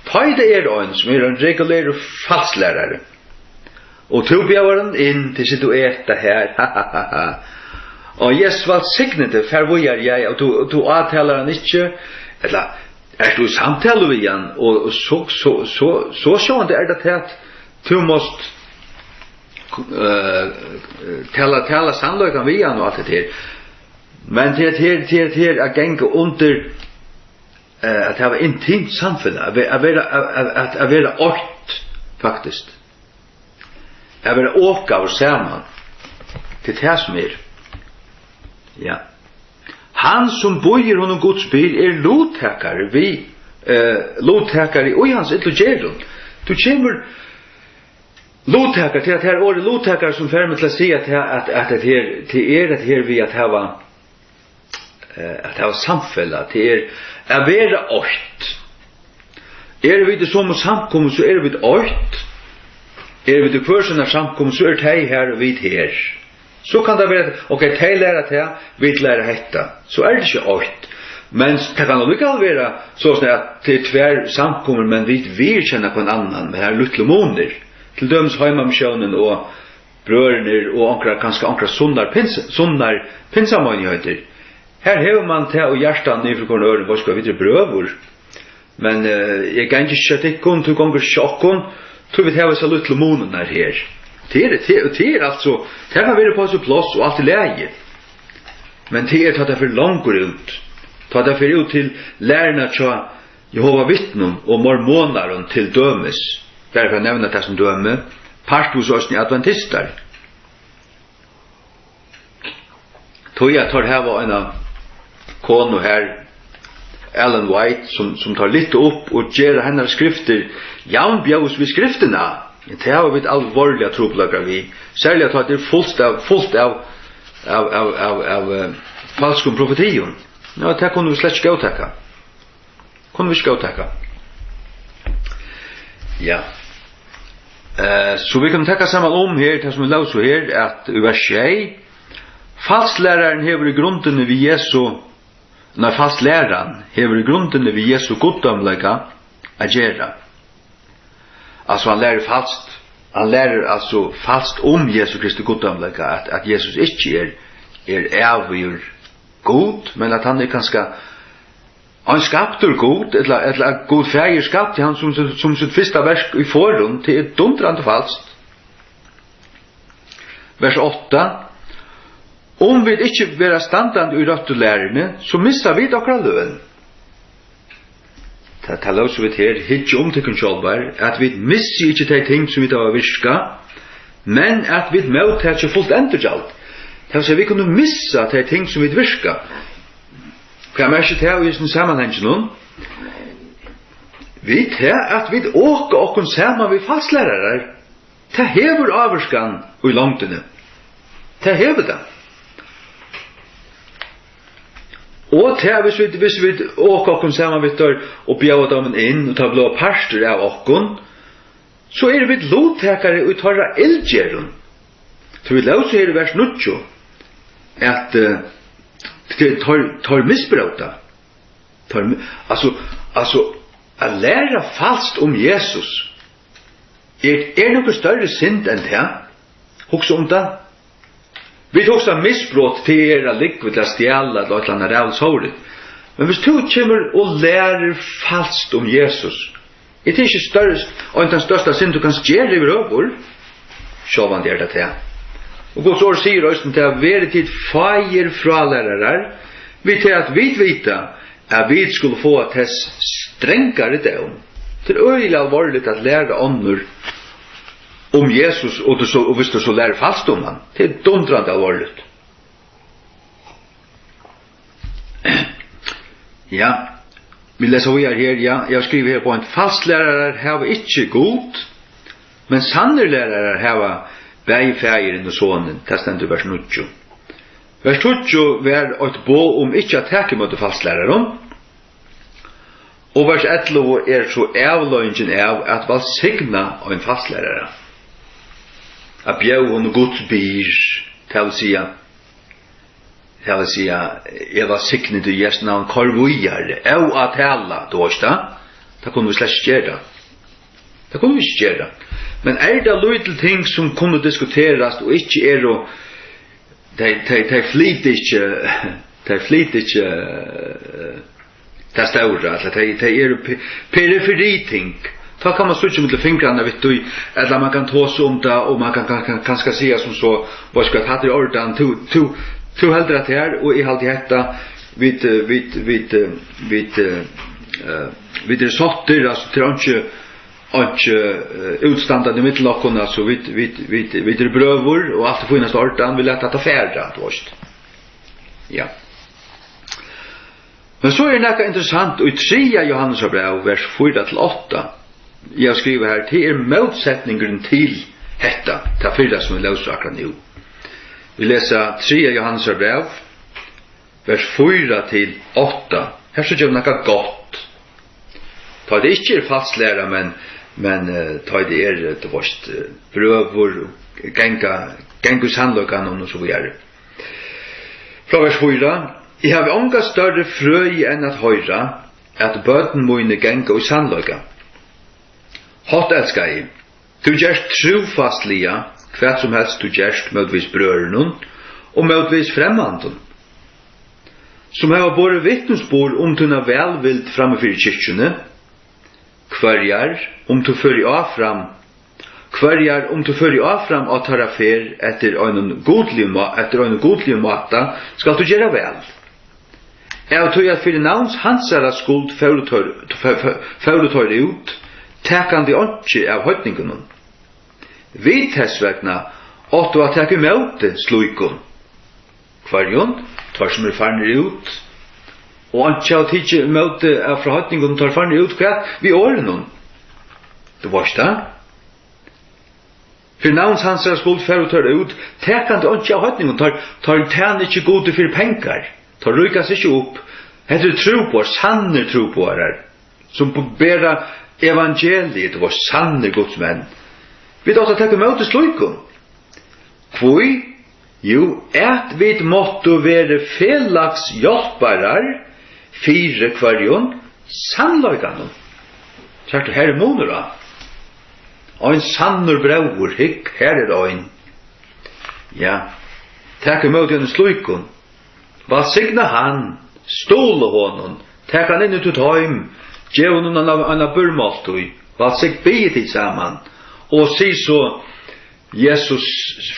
Tá ið tað er ein, sum er ein regulerur falslærari, Og tú bjóðar hann inn til sitt og eta her. Og Jesus vælsigni teg, far víðari, ja, ja, og tú, tú átalar hann ikki, ella ert tú í samtalu við hann, og, og so, so, so, so sjálvandi er tað at tú mást, eh, tala, tala sannleikan við hann og alt hetta her. Men til at her, til at her at ganga undir, eh, at hava intimt samfelag, at ve-, at vera, at, at, at, at vera eitt, faktiskt. At vera okaður saman. Tað er tað sum er. Ja. Hann sum býður honum Guds byr er luttakari við, eh, luttakari í hans illu gerðum. Tú kemur luttakari, til at her orðið luttakari sum fær meg til at siga at, at, at, at her, til er at her við at hava, eh, at hava samfelag, til er at vera eitt. Eru vit í somu samkomu, so eru vit eitt. Eru vit í hvør sínar samkomu, so eru tey har og vit her. So kann tað vera, ok, tey læra tað, vit læra hetta. So er tað ikki eitt. Men tað kann allíkavæl vera, so at tað er tvær samkomur, men vit viðurkenna hvønn annan, men har eru lítlir munir. Til dømis Heimamissiónin og Brøðurnir og onkrar, kanska onkrar sunnar pins-, sunnar pinsameinigheiter. Har hevur mann tað í hjartanum yvir fyri hvørjum øðrum, veitst hvat, vit eru brøður. Men, eh, eg gangi ikki hjá tykkum, tú gongur ikki hjá okkum, tí vit hava hesar lítlu munirnar her. Tað er, tað, tað er altso, tað kann vera upp á sítt pláss og alt í lagi. Men tað er, tá tað fer longur út, tá tað fer út til læruna hjá Jehova Vitnum og mormonarum til dømis, bara fyri at nevna tað sum dømi, part víst eisini adventistar. Tí at teir hava eina konu her, Ellen White, sum, sum teir lyfta upp og gera hennar skriftir javnbjóðis við skriftina. Tað hava vit alvorliga trupulleikar við, serliga tá tað er fult av, fult av, av, av, av, av, eh, falskum profetium. Ja, tað kunnu vit slett ikki góðtaka. Kunnu vit ikki góðtaka. Ja. Eh, so vit kunnu taka saman um her, tað sum vit lósu her, at í vers sjey, falsklærarin hevur í grundini við Jesu, nei, falsklæran hevur í grundini við Jesu guddómleika at gera. Altso, hann lærir falskt, hann lærir altso falskt um Jesu Kristi guddómleika, at, at Jesus ikki er, er ævigur Gud, men at hann er kanska ein skaptur Gud, ella, ella at Gud Faðir skapti hann sum, sum, sum sítt fyrsta verk í forgrunn, tað er dundrandi falskt. Vers átta: Um vit ikki verða standandi í røttu læruni, so missa vit okkara løn. Tað, tað lósu vit her, hyggja um tykkum sjálvar, at vit missi ikki tey ting, sum vit hava virkað, men at vit móttaki fult endurgjald. Tað vil siga, vit kunnu missa tey ting, sum vit virka. Hvat merkir tað í hesum samanhanginum? Við tað, at vit oka okkum saman við falsklærarar, tað hevur ávirkan í longdini. Tað hevur tað. Og tað, hvis vit, hvis vit oka okkum saman við teir og bjóða teimum inn, og teir blíva partur av okkum, so eru vit luttakarar í teirra illgerðum. Tí vit lósu her í vers níggju, at, eh, teir, teir, teir misbróta. Teir mi-, altso, altso, at læra falskt um Jesus, er, er nøkur størri synd enn tað? Hugsa um tað. Vit hugsa, misbrot, tað er at lúgva ella stjala ella eitt ella annað ræðuligt sovorðið. Men hvis tú kemur og lærir falskt um Jesus, er tað ikki størst, ein tann størsta synd, tú kanst gera yvirhøvur? Sjálvandi er tað tað. Og Guds orð sigur eisini tað: Verið tit fáir frálærarar, við tað at vit vita, at vit skulu fáa tess strangari dóm. Tað er øgiliga alvorligt at læra onnur um Jesus, og tú so, og hvis tú so lærir falskt um hann. Tað er dundrandi alvorligt. Ja, vit lesa víðari her, ja, eg havi skrivað her uppá ein: Falsklærarar hava ikki Gud, men sannir lærarar hava bæði Faðirin og Sonin. Tað stendur í vers níggju. Vers tíggju var eitt boð um ikki at taka ímóti falsklærarum, og vers ellivu er so avleiðingin av at vælsigna ein falsklærara, at bjóða honum Guds byr, tað vil siga, tað vil siga, eg vælsigni teg í Jesu navn, koyr víðari, av at tala, tú veitst tað, tað kunnu vit slett ikki gera. Tað kunnu vit ikki gera. Men er tað lítil ting, sum kunnu diskuterast og ikki eru, tey, tey, tey flyta ikki, tey flyta ikki, eh, tað stóra, ella tey, tey eru pe-, periferiting. Tá kann man síggja millum fingrarnar við tí, ella man kann tosa um tað, og man kann, kann, kann kanska siga sum so, veitst hvat, hatta er í ordan, tú, tú, tú heldur at her, og eg haldi hetta, vit, eh, vit, vit, eh, vit, eh, eh, vit eru sáttir, altso, tað er einki, einki, eh, útistandandi millum okkum, altso, vit, vit, vit, vit eru brøður, og alt er fínasta ordan, vit lata hatta fara, tú veitst. Ja. Men so er nakað interessant í triðja Jóhannesar bræv, vers fýra til átta. Eg havi skrivað her, tað er mótsetningurin til hetta, tað fyrra sum vit lósu akkurát nú. Vit lesa triðja Jóhannesar bræv, vers fýra til átta. Her síggja vit nakað gott. Tá tað ikki er falsk læra, men, men, eh, tá tað er, eh, tú veitst, eh, brøður, ganga, ganga í sannleikanum og so víðari. Frá vers fýra: Eg havi onga størri frøði enn at hoyra, at børn míni ganga í sannleika. Hátt elskaði, tú gerst trúfastliga, hvat sum helst tú gerst mótvegis brøðrunum og mótvegis fremmandum, sum hava borið vitnisburð um tína vælvild frammi fyri kirkjuni, hvørjar, um tú førir áfram, hvørjar, um tú førir áfram á teirra ferð eftir einum gudligum má-, eftir einum gudligum máta, skalt tú gera væl. Av tí at fyri navns hansara skuld fóru teir, f-, f-, fóru teir út, takandi einki av heidningunum. Vit tess vegna áttu at taka ímóti slíkum. Hvørjum? Teir, sum eru farnir út, og einki hava tikið ímóti av frá heidningunum, teir farnir út, hvat? Við orðunum. Tú veitst tað? Fyri navns hansara skuld fóru teir út, takandi einki av heidningunum. Teir, teir tæna ikki Gudi fyri pengar. Teir ríkast ikki upp. Hetta eru trúboðar, sannir trúboðarar, sum b-, bera evangeliið, tú veitst, sannir Guds menn. Vit áttu at taka ímóti slíkum. Hví? Jú, at vit máttu verið felags hjálparar fyri hvørjum? Sannleikanum. Sært tú, her er munur á. Ein sannur bróðir, hygg, her er ein. Ja, tak ímóti einum slíkum. Vælsigna hann, stuðla honum, tak hann inn í títt heim, gev honum eina, eina búrmáltíð, vælsign, biðið tit saman, og sig so: Jesus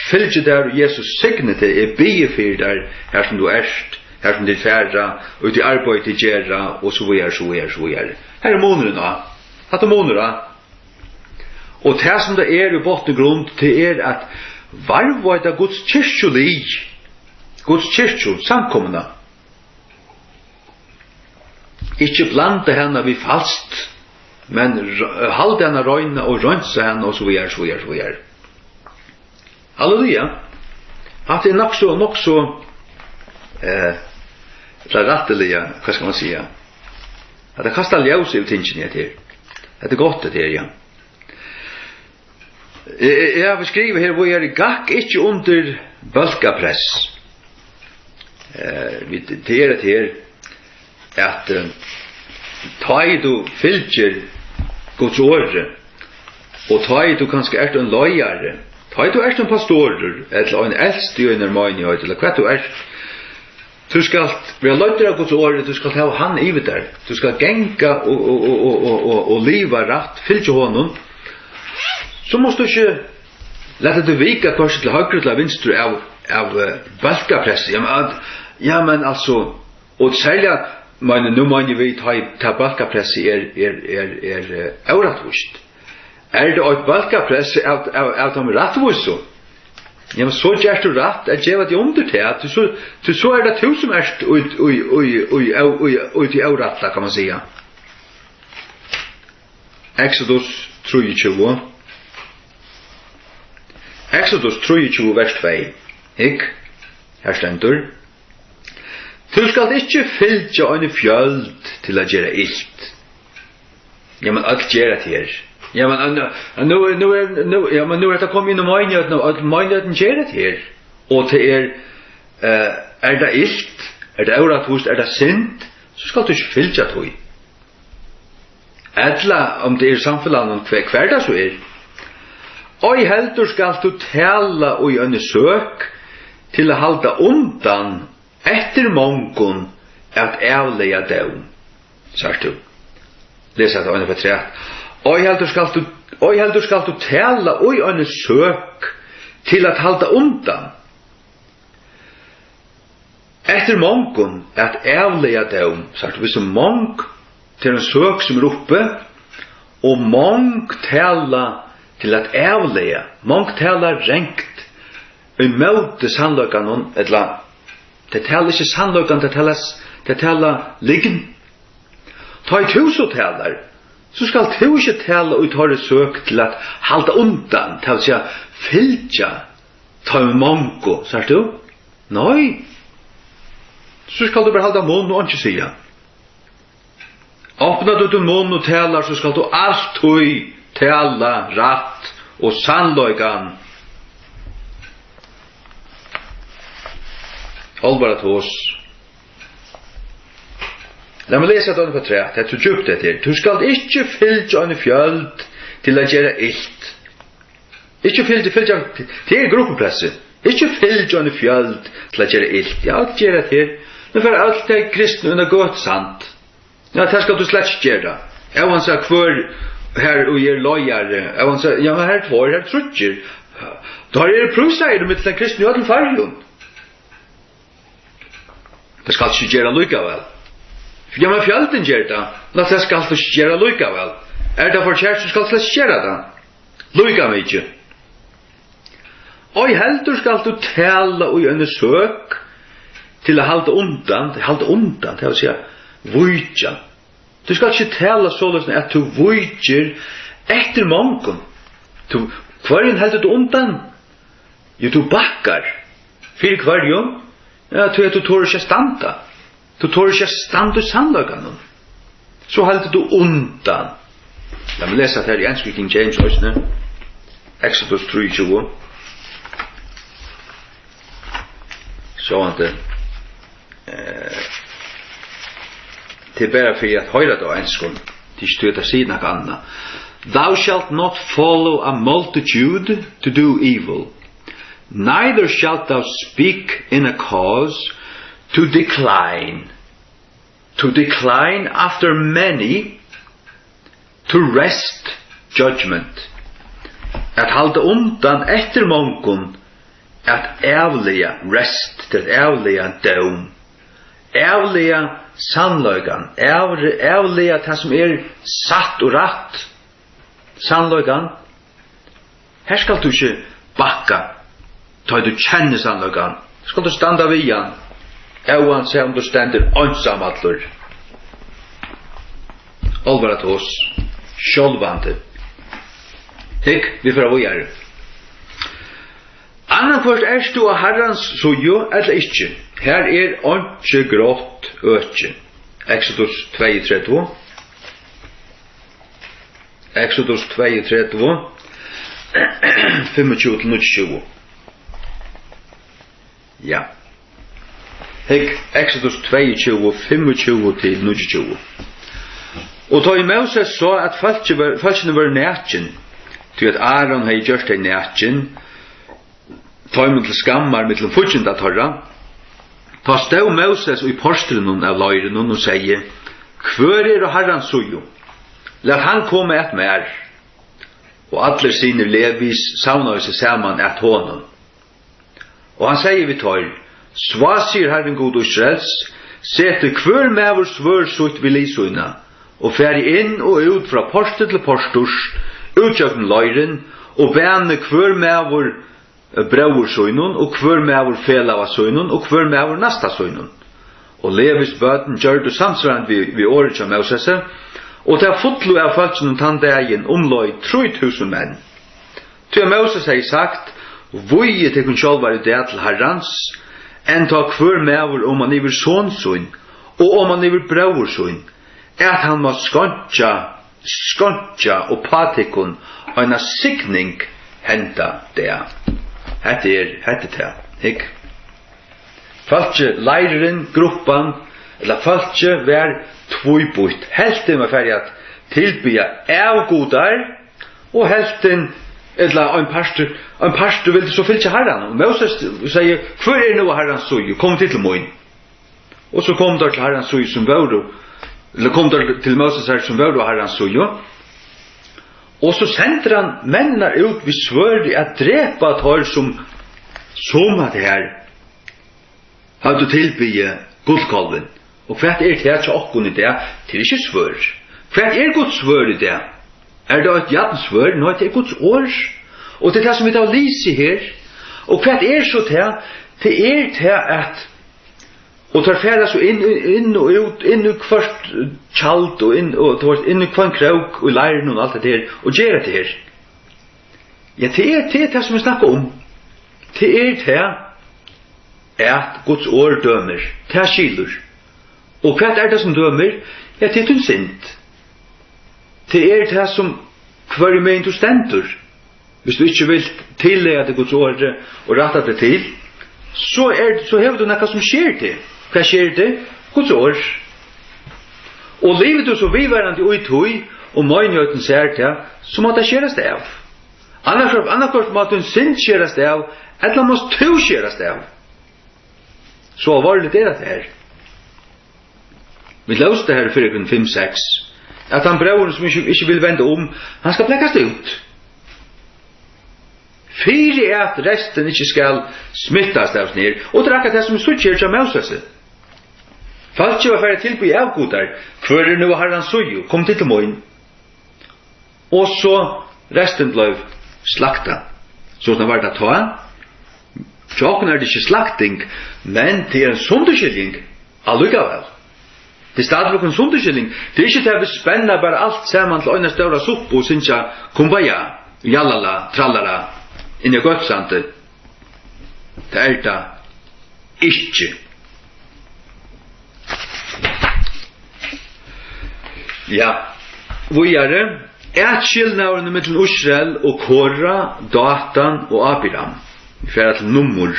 fylgi tær, og Jesus signi teg, eg biði fyri tær, har sum tú ert, har sum tit fara, og í tí arbeiði tit gera, og so víðari, so víðari, so víðari. Her er munurin á. Hatta er munur á. Og tað, sum tað er í botn og grund, tað er at varðveita Guds kirkjulið, Guds kirkju, samkomuna. Ikki blanda hana við falskt, men r-, halda hana reina og reinsa hana og so víðari, so víðari, so víðari. Halleluja. Hatta er nokk so, nokk so, eh, tað rættiliga, hvat skal man siga? Hatta kastar ljós yvir tingini, hetta her. Hetta er gott, hetta her, ja. Eg, eg, eg havi skrivað her, víðari: Gakk ikki undir bólkapress. Eh, vit, tað er hetta her, at, eh, tá ið tú fylgir Guds orði, og tá ið tú kanska ert ein leiðari, tá ið tú ert ein pastorur, ella ein elsti í einari meinigheit, ella hvat tú ert, tú skalt vera leiddur av Guds orði, tú skalt hava hann yvir tær, tú skalt ganga og, og, og liva rætt, fylgja honum, so mást tú ikki lata teg vika hvørki til høgru ella vinstru av, av, eh, bólkapressi. Ja, men, at, ja, men altso, og serliga, men nú meini eg við, tá, tá bólkapressið er, er, er, er, eh, órættvíst. Er tað eitt bólkapress av, av, av teimum rættvísu? Ja, men so gert tú rætt at geva teg undir tað, tí so, tí so er tað tú, sum ert í, í, í, í, í, í, í tí órætta, kann man siga. Exodus trýogtjúgu. Exodus trýogtjúgu, vers tvey. Hygg, her stendur: Tú skalt ikki fylgja eini fjøld til at gera ilt. Ja, men øll gera tað her. Ja, men, eh, nú, nú er, nú, ja, men nú er hetta komið inn í meinigheitina, og øll meinigheitin ger tað her. Og tað er, eh, er tað ilt, er tað órættvíst, er tað synd, so skalt tú ikki fylgja tí. Ella um tað er í samfelagnum, hvar, hvar tað so er. Ei heldur skalt tú tala í eini søk til at halda undan eftir mongum at avlaga dóm. Sært tú? Les hetta eina ferð afturat. Ei heldur skalt tú, ei heldur skalt tú tala í eini søk til at halda undan eftir mongum at avlaga dóm. Sært tú, hvussu mong, tað er ein søk sum er uppi, og mong tala til at avlaga. Mong tala rangt ímóti sannleikanum, ella tey tala ikki sannleikan, tey tala s-, tey tala lygn. Tá ið tú so talar, so skalt tú ikki tala í teirri søk til at halda undan, tað vil siga, fylgja teimum mongu, sært tú? Nei. So skalt tú bara halda munn og einki siga. Opnar tú tín munn og talar, so skalt tú altíð tala rætt og sannleikan. Álvara tos. Lat meg lesa tað afturat, hetta er djúpt, hetta her. Tú skalt ikki fylgja eini fjøld til at gera ilt. Ikki fylgja, fylgja, tað er gruppupressi. Ikki fylgja eini fjøld til at gera ilt. Ja, at gera tað her. Nú fara øll tey kristnu inn á gøtusand. Ja, tað skalt tú slett ikki gera. Óansæð hvør her og er leiðari, óansæð, ja, men her eru tveir, her eru tríggir. Teir eru prísaðir millum tey kristnu í øllum Føroyum. Tað skalt tú ikki gera allíkavæl. Ja, men fjøldin ger tað. Ná, tað skalt tú ikki gera allíkavæl. Er tað forkert, so skalt tú slett ikki gera tað. Líka mikið. Ei heldur skalt tú tala í eini søk til at halda undan, halda undan, tað vil siga, víkja. Tú skalt ikki tala soleiðis, at tú víkir eftir mongum. Tú, hvørjum heldur tú undan? Jú, tú bakkar. Fyri hvørjum? Ja, tí at tú torir ikki at standa. Tú torir ikki at standa í sannleikanum. So heldur tú undan. Lat meg lesa tað her í ensku King James eisini. Exodus trýogtjúgu. Sjálvandi. Eh, tað er bara fyri at hoyra tað á enskum. Tað er ikki tí at tað sigur nakað annað. "Thou shalt not follow a multitude to do evil, neither shalt thou speak in a cause to decline, to decline after many, to wrest judgment." At halda undan eftir mongum, at avlaga, wrest, at avlaga dóm, avlaga sannleikan, av-, avlaga tað sum er satt og rætt, sannleikan. Her skalt tú ikki bakka, tá ið tú kennir sannleikan. Skalt tú standa við hann, óansæð um tú stendur einsamallur. Álvara tos, sjálvandi. Hygg, vit fara víðari. Annaðhvørt ert tú á Harrans síðu ella ikki. Har er einki grátt øki. Exodus tveyogtretivu. Exodus tveyogtretivu, fimmogtjúgu til níggjuogtjúgu. Ja. Hygg, Exodus tveyogtjúgu, fimmogtjúgu til níggjuogtjúgu. Og tá ið Móses sá, at fólkið var, fólkini vóru nakin, tí at Áron hevði gjørt tey nakin, teimum til skammar millum fígginda teirra, tá stóð Móses í portrinum av leirinum og segði: "Hvør er á Harrans síðu? Lat hann koma at mær." Og allir synir Levis savnaðu seg saman at honum. Og hann segði við teir: "Svá sigur Harrin Gud Ísraels, setið hvør maður svørð sítt við lið sína, og farið inn og út frá porti til porturs, út gjøgnum leirin, og banið hvør maður, eh, bróður sínum, og hvør maður felaga sínum, og hvør maður næsta sínum." Og Levis børn gjørdu samsvarandi við, við orðið hjá Mósesi, og tað fullu av fólkinum tann dagin umleið trý túsund menn. Tí at Móses hevði sagt: "Vígið tykkum sjálvar í dag til Harrans, enntá hvør maður oman yvir son sín og oman yvir bróður sín, at hann má skeinkja, skeinkja uppá tykkum eina signing henda dag." Hetta er, hetta er tað. Hygg. Fólkið, leirurin, gruppan, ella fólkið var tvíbýtt. Helvtin var farið at tilbiðja avgudar, og helvtin ella ein partur, ein partur vildi so fylgja Harranum. Og Moses segði: "Hvør er nú á Harrans síðu? Kom tit til mín." Og so komu teir til Harrans síðu sum vóru, ella komu teir til Moses her sum vóru á Harrans síðu. Og so sendir hann menninar út við svørði at drepa teir sum, sum at her høvdu tilbiðið gullkálvin. Og hvat er tað hjá okkum í dag? Tað er ikki svørð. Hvat er Guds svørð í dag? Er tað eitt jarnsvørð? Nei, tað er Guds orð. Og tað er tað sum vit hava lisið her. Og hvat er so tað? Tað er tað at, og teir fara so inn, inn og út, inn í hvørt tjald og inn, og, tú veist, inn í hvønn krók og í leirin og alt det her, og gera tað her. Ja, tað er, tað er tað sum vit snakka um. Tað er tað, at Guds orð dømir. Tað skilur. Og hvat er tað sum dømir? Ja, tað er tín synd. Tað er tað sum, hvørjumegin tú stendur. Viss tú ikki vilt tillaga teg Guds orði og rætta teg til, so er, so hevur tú nakað sum sker teg. Hvat sker teg? Guds orð. Og livir tú so viðvarandi í tí, og meinighetin sær tað, so má tað skerast av. Annaðhvørt, annaðhvørt má tín synd skerast av, ella mást tú skerast av. So alvorligt er tað her. Vit lósu tað her í Fyribyrjing fimm seks, at tann bróðurin, sum ikki, ikki vil venda um, hann skal blakast út. Fyri at restin ikki skal smittast av snær. Og tað er akkurát tað, sum vit síggja her hjá Mósesi. Fólkið var farið at tilbiðja avgudar. Hvør er nú á Harrans síðu? Kom tit til mín. Og so restin bleiv slaktað. So tað var tað tá. Hjá okkum er tað ikki slakting, men tað er ein sundurskiljing allíkavæl. Tað er stadigvæk ein sundurskiljing. Tað er ikki tað, vit spenna bara alt saman til eina stóra suppu og syngja Kumbaya, jalala, tralala, inni á Gøtusandi. Tað er tað ikki. Ja, víðari. Atskilnaðurin millum Ísrael og Kora, Datan og Abiram. Vit fara til Nummur.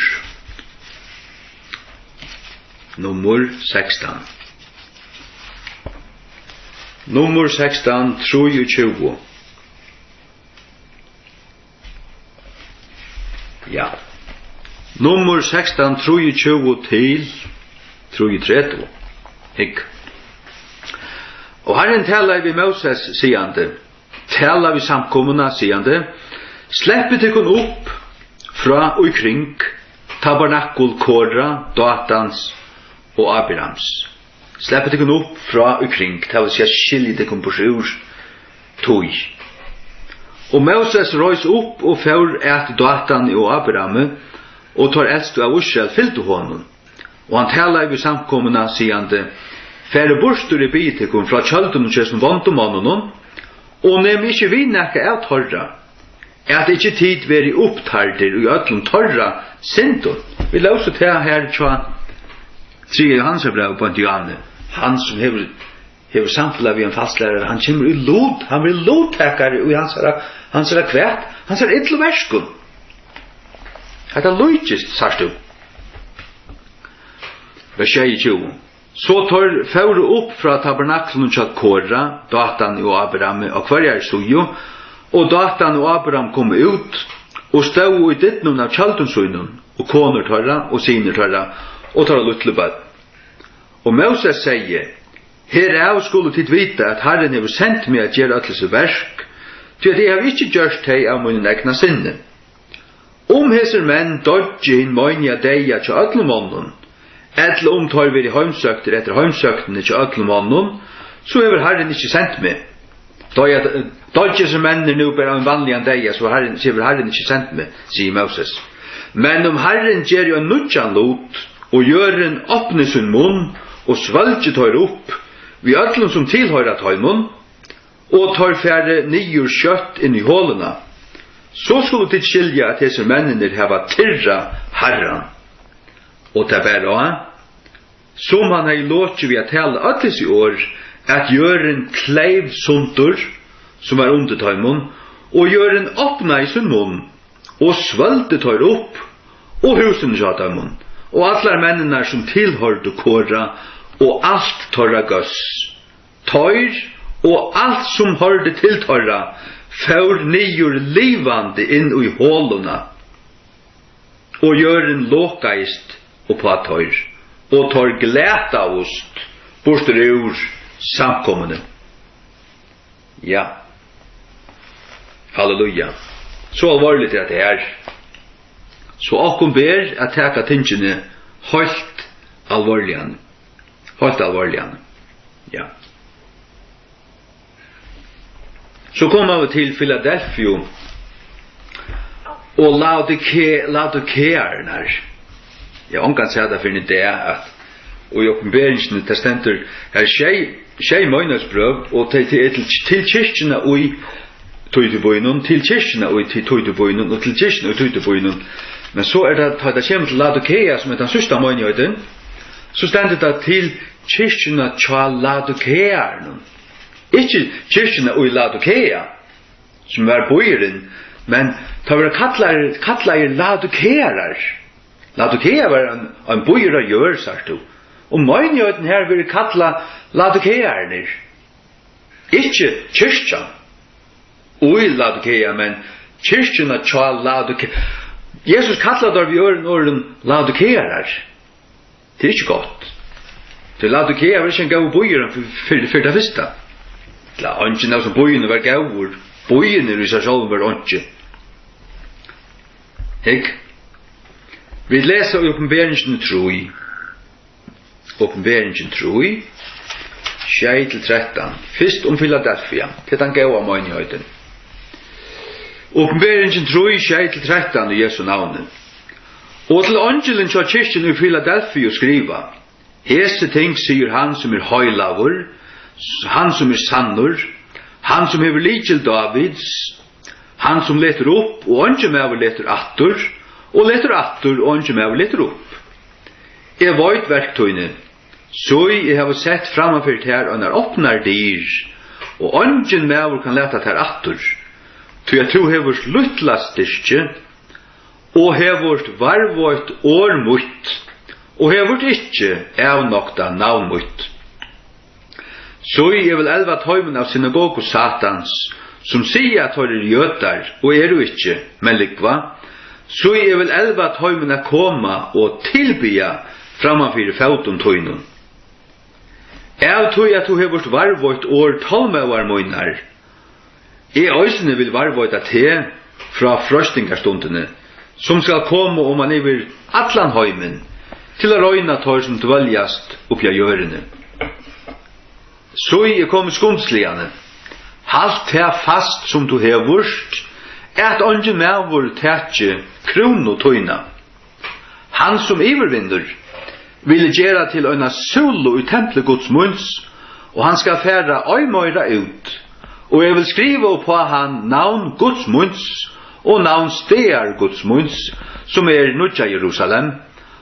Nummur sekstan. Nummur sekstan, trýogtjúgu. Ja. Nummur sekstan, trýogtjúgu til trýogtretivu. Hygg. Og Harrin talaði við Móses, sigandi, talaði við samkomuna, sigandi: Sleppið tykkum upp frá í kring tabernakul Kora, Datans og Abirams. Sleppið tykkum upp frá í kring, tað vil siga, skiljið tykkum burtur úr tí. Og Móses reis upp og fór at Datani og Abirami, og teir elstu av Ísrael fylgdu honum. Og hann talaði við samkomuna, sigandi: Farið burtur, eg biði tykkum, frá tjøldunum hjá hesum vondu monnunum, og nemið ikki við nakað av teirra, at ikki tit verði upptærdir í øllum teirra syndum. Vit lósu tað her hjá triðja Jóhannesarbrævi beint í áðni. Hann sum hevur, hevur samfelag við ein falslærara, hann kemur í lut, hann verður luttakari í hansara, hansara hvat? Hansara illu verkum. Hetta líkist, sært tú. Vers sjeyogtjúgu. So teir fóru upp frá tabernaklinum hjá Kora, Datan og Abirami á hvørjari síðu, og Datan og Abiram komu út og stóðu í dyrnum av tjøldum sínum, og konur teirra og synir teirra og teirra lítlu børn. Og Móses segði: Herav skulu tit vita, at Harrin hevur sent meg at gera øll hesi verk, tí at eg havi ikki gjørt tey av mínum egna sinni. Um hesir menn doyggja hin meiniga deyða hjá øllum monnum, ella um teir verða heimsøktir eftir heimsøktini hjá øllum monnum, so hevur Harrin ikki sent meg. Doyggja, doyggja hesir menninir nú bara ein vanligan deyða, so Harrin, so hevur Harrin ikki sent meg, sigur Móses. Men um Harrin ger ein nýggjan lut, og jørðin opni sín munn og svølgi teir upp, við øllum sum tilhoyra teimum, og teir fari niður skjótt inn í holuna, so skulu tit skilja, at hesir menninir hava tirrað Harran. Og tað bar á, sum hann hevði lokið við at tala øll hesi orð, at jørðin kleiv sundur, sum var undir teimum, og jørðin opnaði sín munn, og svølgdi teir upp, og húsini hjá teimum, og allar menninar, sum tilhoyrdu Kora, og alt teirra góðs. Teir og alt, sum hoyrdi til teirra, fór niður livandi inn í holuna, og jørðin lokaðist uppá teir, og teir glataðust burtur úr samkomuni. Ja. Halleluja. So alvorligt er hetta her. So okkum ber at taka tingini heilt alvorliga. Heilt alvorliga. Ja. So koma vit til Filadelfiu og Laodike-, Laodikearnar. Ja, ongan sær tað fyrr enn í dag, at í Opinberingini, tað stendur her sjey, sjey meinigheitsbrøv, og tey, tey er til, til kirkjuna í Títu býnum, til kirkjuna í Tí-, Títu býnum, og til kirkjuna í Títu býnum. Men so er tað, tá tað kemur til Laodikea, sum er tann síðsta meinigheitin, so stendur tað til kirkjuna hjá Laodikearnum. Ikki kirkjuna í Laodikea, sum var býurin, men teir verða kallaðir, kallaðir Laodikearar. Laodikea var ein, ein býur á jørð, sært tú. Og meinigheitin her verður kallað Laodikearnir. Ikki kirkjan í Laodikea, men kirkjuna hjá Laodikea. Jesus kallar teir við øðrum orðum Laodikearar. Tað er ikki gott. Tí Laodikea var ikki ein góður býur fyri, fyri, fyri tað fyrsta. Ella eingin av sum býunum var góður. Býirnir í sær sjálvum var einki. Hygg. Vit lesa í Opinberingini trý. Opinberingin trý, sjey til trettan. Fyrst um Filadelfia. Tað er tann góða meinigheitin. Opinberingin trý, sjey til trettan í Jesu navni. Og til eingilin hjá kirkjuni í Filadelfiu skriva: Hesi ting sigur hann, sum er heilagur, hann, sum er sannur, hann, sum hevur lykil Dávids, hann, sum letur upp, og eingin maður letur aftur, og letur aftur, og eingin maður letur upp. Eg veit verk tíni, sí, eg havi sett framman fyri tær einar opnar dyr, og eingin maður kann lata tær aftur, tí at tú hevur lítla styrki, og hevur varðveitt orð mítt, og hevur ikki avnoktað navn mítt. Sí, eg vil elva teimum av synagogu Satans, sum siga, at teir eru jødar, og eru ikki, men lúgva. Sí, eg vil elva teimum at koma og tilbiðja framman fyri fótum tínum. Av tí at tú hevur varðveitt orð tolmóðar mínar, eg eisini vil varðveita teg frá freistingarstundini, sum skal koma oman yvir allan heimin, til at royna teir, sum dvøljast uppi á jørðini. Sí, eg komi skundsligani. Halt tað fast, sum tú hevur, at eingin maður taki krúnu tína. Hann, sum yvirvinnur, vil eg gera til eina súlu í templi Guds míns, og hann skal fara ei meira út. Og eg vil skriva uppá hann navn Guds míns og navn staðar Guds míns, sum er Nýggja Jerusalem,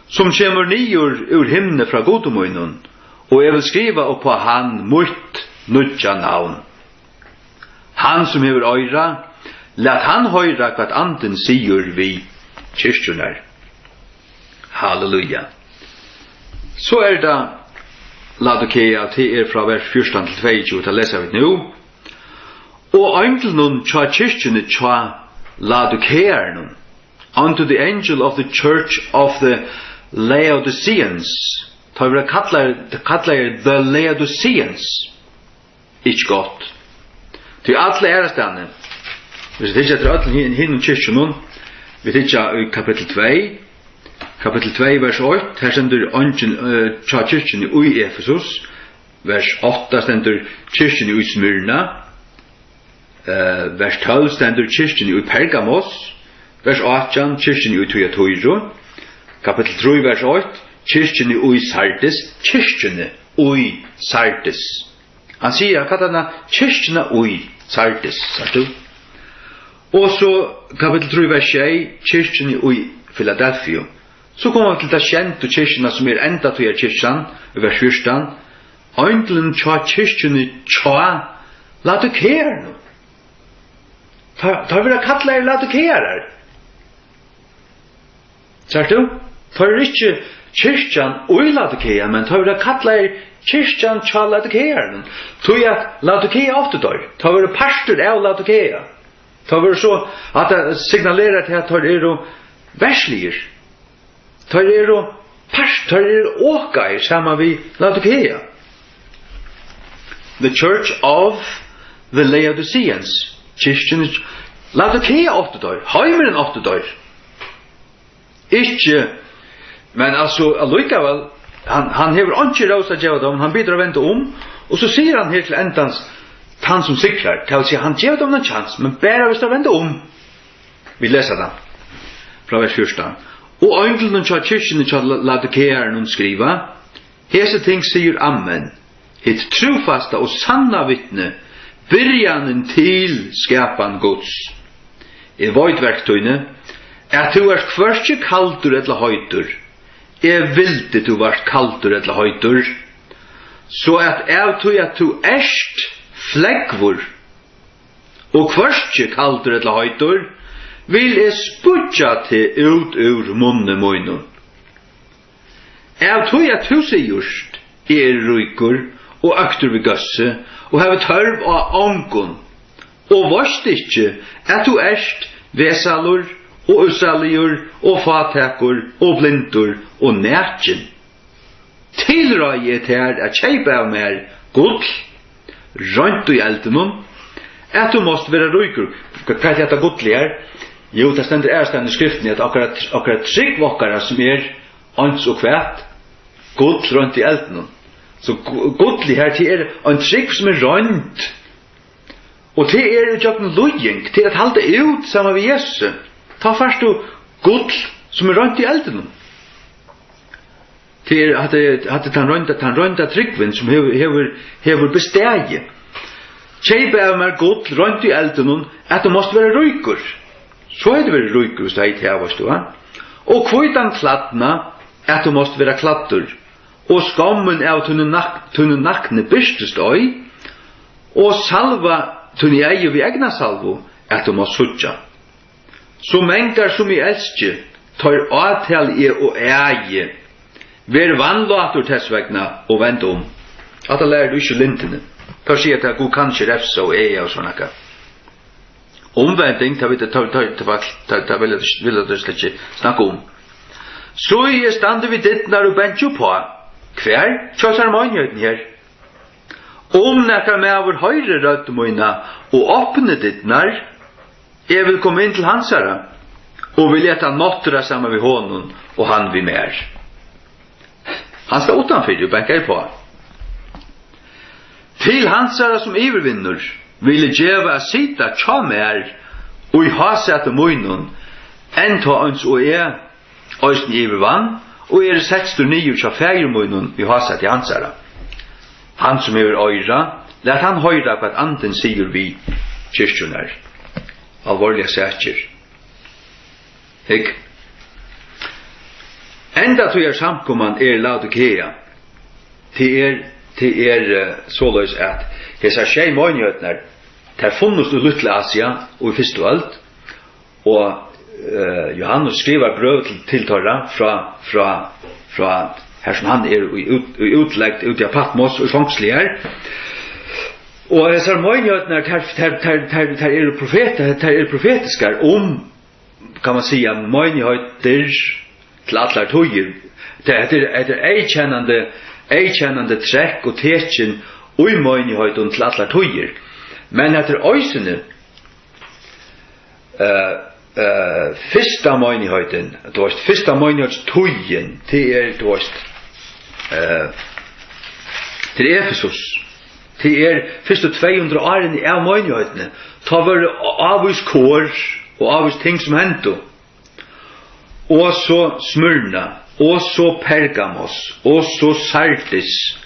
sum kemur niður úr himni frá Gudi mínum, og eg vil skriva uppá hann mítt nýggja navn. Hann, sum hevur oyra, lat hann hoyra, hvat Andin sigur við kirkjurnar. Halleluja. So er tað Laodikea, tað er frá vers fjúrtan til tveyogtjúgu, tað lesa vit nú. Og einglinum hjá kirkjuni hjá Laodikearnum, unto the angel of the church of the Laodiceans, tá verða kallaðir, kallaðir the Laodiceans. Ikki gott. Tí alla aðrastaðni, hvis vit hyggja eftir øllum hin-, hinum kirkjunum, vit hyggja í kapittul tvey, kapittul tvey, vers eitt, her stendur eingin, eh, hjá kirkjuni í Efesus, vers átta stendur kirkjuni í Smyrna, eh, vers tólv stendur kirkjuni í Pergamos, vers átjan kirkjuni í Tyatira, kapittul trý, vers eitt, kirkjuni í Sardis, kirkjuni í Sardis. Hann sigur, hann kallar hana kirkjuna í Sardis, sært tú? Og so kapittul trý, vers sjey, kirkjuni í Filadelfiu. So koma vit til ta sjendu kirkjuna, sum er endatíðarkirkjan, í vers fjúrtan. Eingilin hjá kirkjuni hjá Laodikearnum. Tá, tá verða kallaðir Laodikearar. Sært tú? Teir eru ikki kirkjan í Laodikea, men teir verða kallaðir kirkjan hjá Laodikearunum. Tí at Laodikea áttu teir. Teir vóru partur av Laodikea. Teir vóru so, at tað signalerar til, at teir eru verðsligir. Teir eru part, teir eru okaðir saman við Laodikea. The Church of the Laodiceans. Kirkjuni, Laodikea áttu teir, heimurin áttu teir. Ikki, men altso, allíkavæl, hann, hann hevur einki rós at geva teimum, hann biður at venda um, og so sigur hann her til endans, tann sum sigrar, tað vil siga, hann gevur teimum ein kjans, men bara hvis teir venda um. Vit lesa tað frá vers fjúrtan. Og einglinum hjá kirkjuni hjá La-, Laodikearunum skriva: Hesi ting sigur Amen, hitt trúfasta og sanna vitni, byrjanin til skapan Guds. Eg veit verk tíni, at tú ert hvørki kaldur ella heitur. Eg vildi, tú vart kaldur ella heitur, so at av tí, at tú ert flógvur og hvørki kaldur ella heitur, vil eg spýggja teg út úr munni mínum. Av tí at tú sigurst: Eg eri ríkur og øktur við góðsi og havi tørv á ongum, og veitst ikki, at tú ert vesalur og ússaligur og fátækur og blindur og nakin? Tilráði eg tær at keypa av mær gull, reint í eldinum, at tú mást vera ríkur. Hvat er hetta gullið her? Jú, tað stendur aðrastaðni í skriftini, at okkara, okkara trúgv okkara, sum er eins og hvat? Gull reint í eldinum. So gu-, gullið her, tað er ein trúgv, sum er roynd. Og tað er ígjøgnum líðing, tað er at halda út saman við Jesusi. Tá fært tú gull, sum er roynt í eldinum. Tað er, hatta er, hatta er tann roynda, tann roynda trúgvin, sum hevur, hevur, hevur bestaðið. Keyp av mær gull, roynt í eldinum, at tú mást vera ríkur. So hevði tú verið ríkur, hvis tú hevði tað, veitst tú, ha? Og hvítan klædnað, at tú mást vera klæddur. Og skámin av tíni nak-, tíni nakni birtist ei, og salva tíni eygu við eygnasalvu, at tú mást síggja. So mangar sum eg elski, teir átali eg og æi. Ver vanlátur tess vegna og vend um. Hatta lærir tú ikki í lindini. Teir siga, at Gud kann ikki revsa og aga og so nakað. Umvending, tað vit, tað, tað, tað, tað, tað vilja, vilja teir slett ikki snakka um. So eg standi við dyrnar og banki uppá. Hvar? Hjá hesari meinigheitini her. Um nakar maður hoyrir rødd mína og opnir dyrnar, eg vil koma inn til hansara og vil eta nátturða saman við honum og hann við mær. Hann stóð uttanfyri og bankaði uppá. Til hansara, sum yvirvinnur, vil eg geva at sita hjá mær í hásæti mínum, enntá eins og eg eisini yvirvann, og eri settur niður hjá Faðir mínum í hásæti hansara. Hann, sum hevur oyra, lat hann hoyra, hvat Andin sigur við kirkjurnar. Alvorligar sakir. Hygg. Endatíðar samkoman er Laodikea. Tað er, tað er, eh, soleiðis, at hesar sjey meinigheiternar, tær funnust í Lítla Asia í fyrstu øld, og, eh, Johannes skrivar brøv til, til teirra frá, frá, frá har sum hann er í út-, í útlegd úti á Patmos, í fongsli har. Og hesar meinigheiternar, tær, tær, tær, tær, tær eru profeta-, tær eru profetiskar um, kann man siga, meinigheiter til allar tíðir. Tað, hetta er, hetta er eyðkennandi, eyðkennandi trekk og tekin í meinigheitini til allar tíðir. Men hetta er eisini, eh, eh, fyrsta meinigheitin, tú veist, fyrsta meinigheitin, tað er, tú veist, eh, til Efesus. Tað er fyrstu tvey hundrað árini av meinigheitini. Tá vóru ávís kor og ávís ting sum hendu. Og so Smyrna, og so Pergamos, og so Sardis,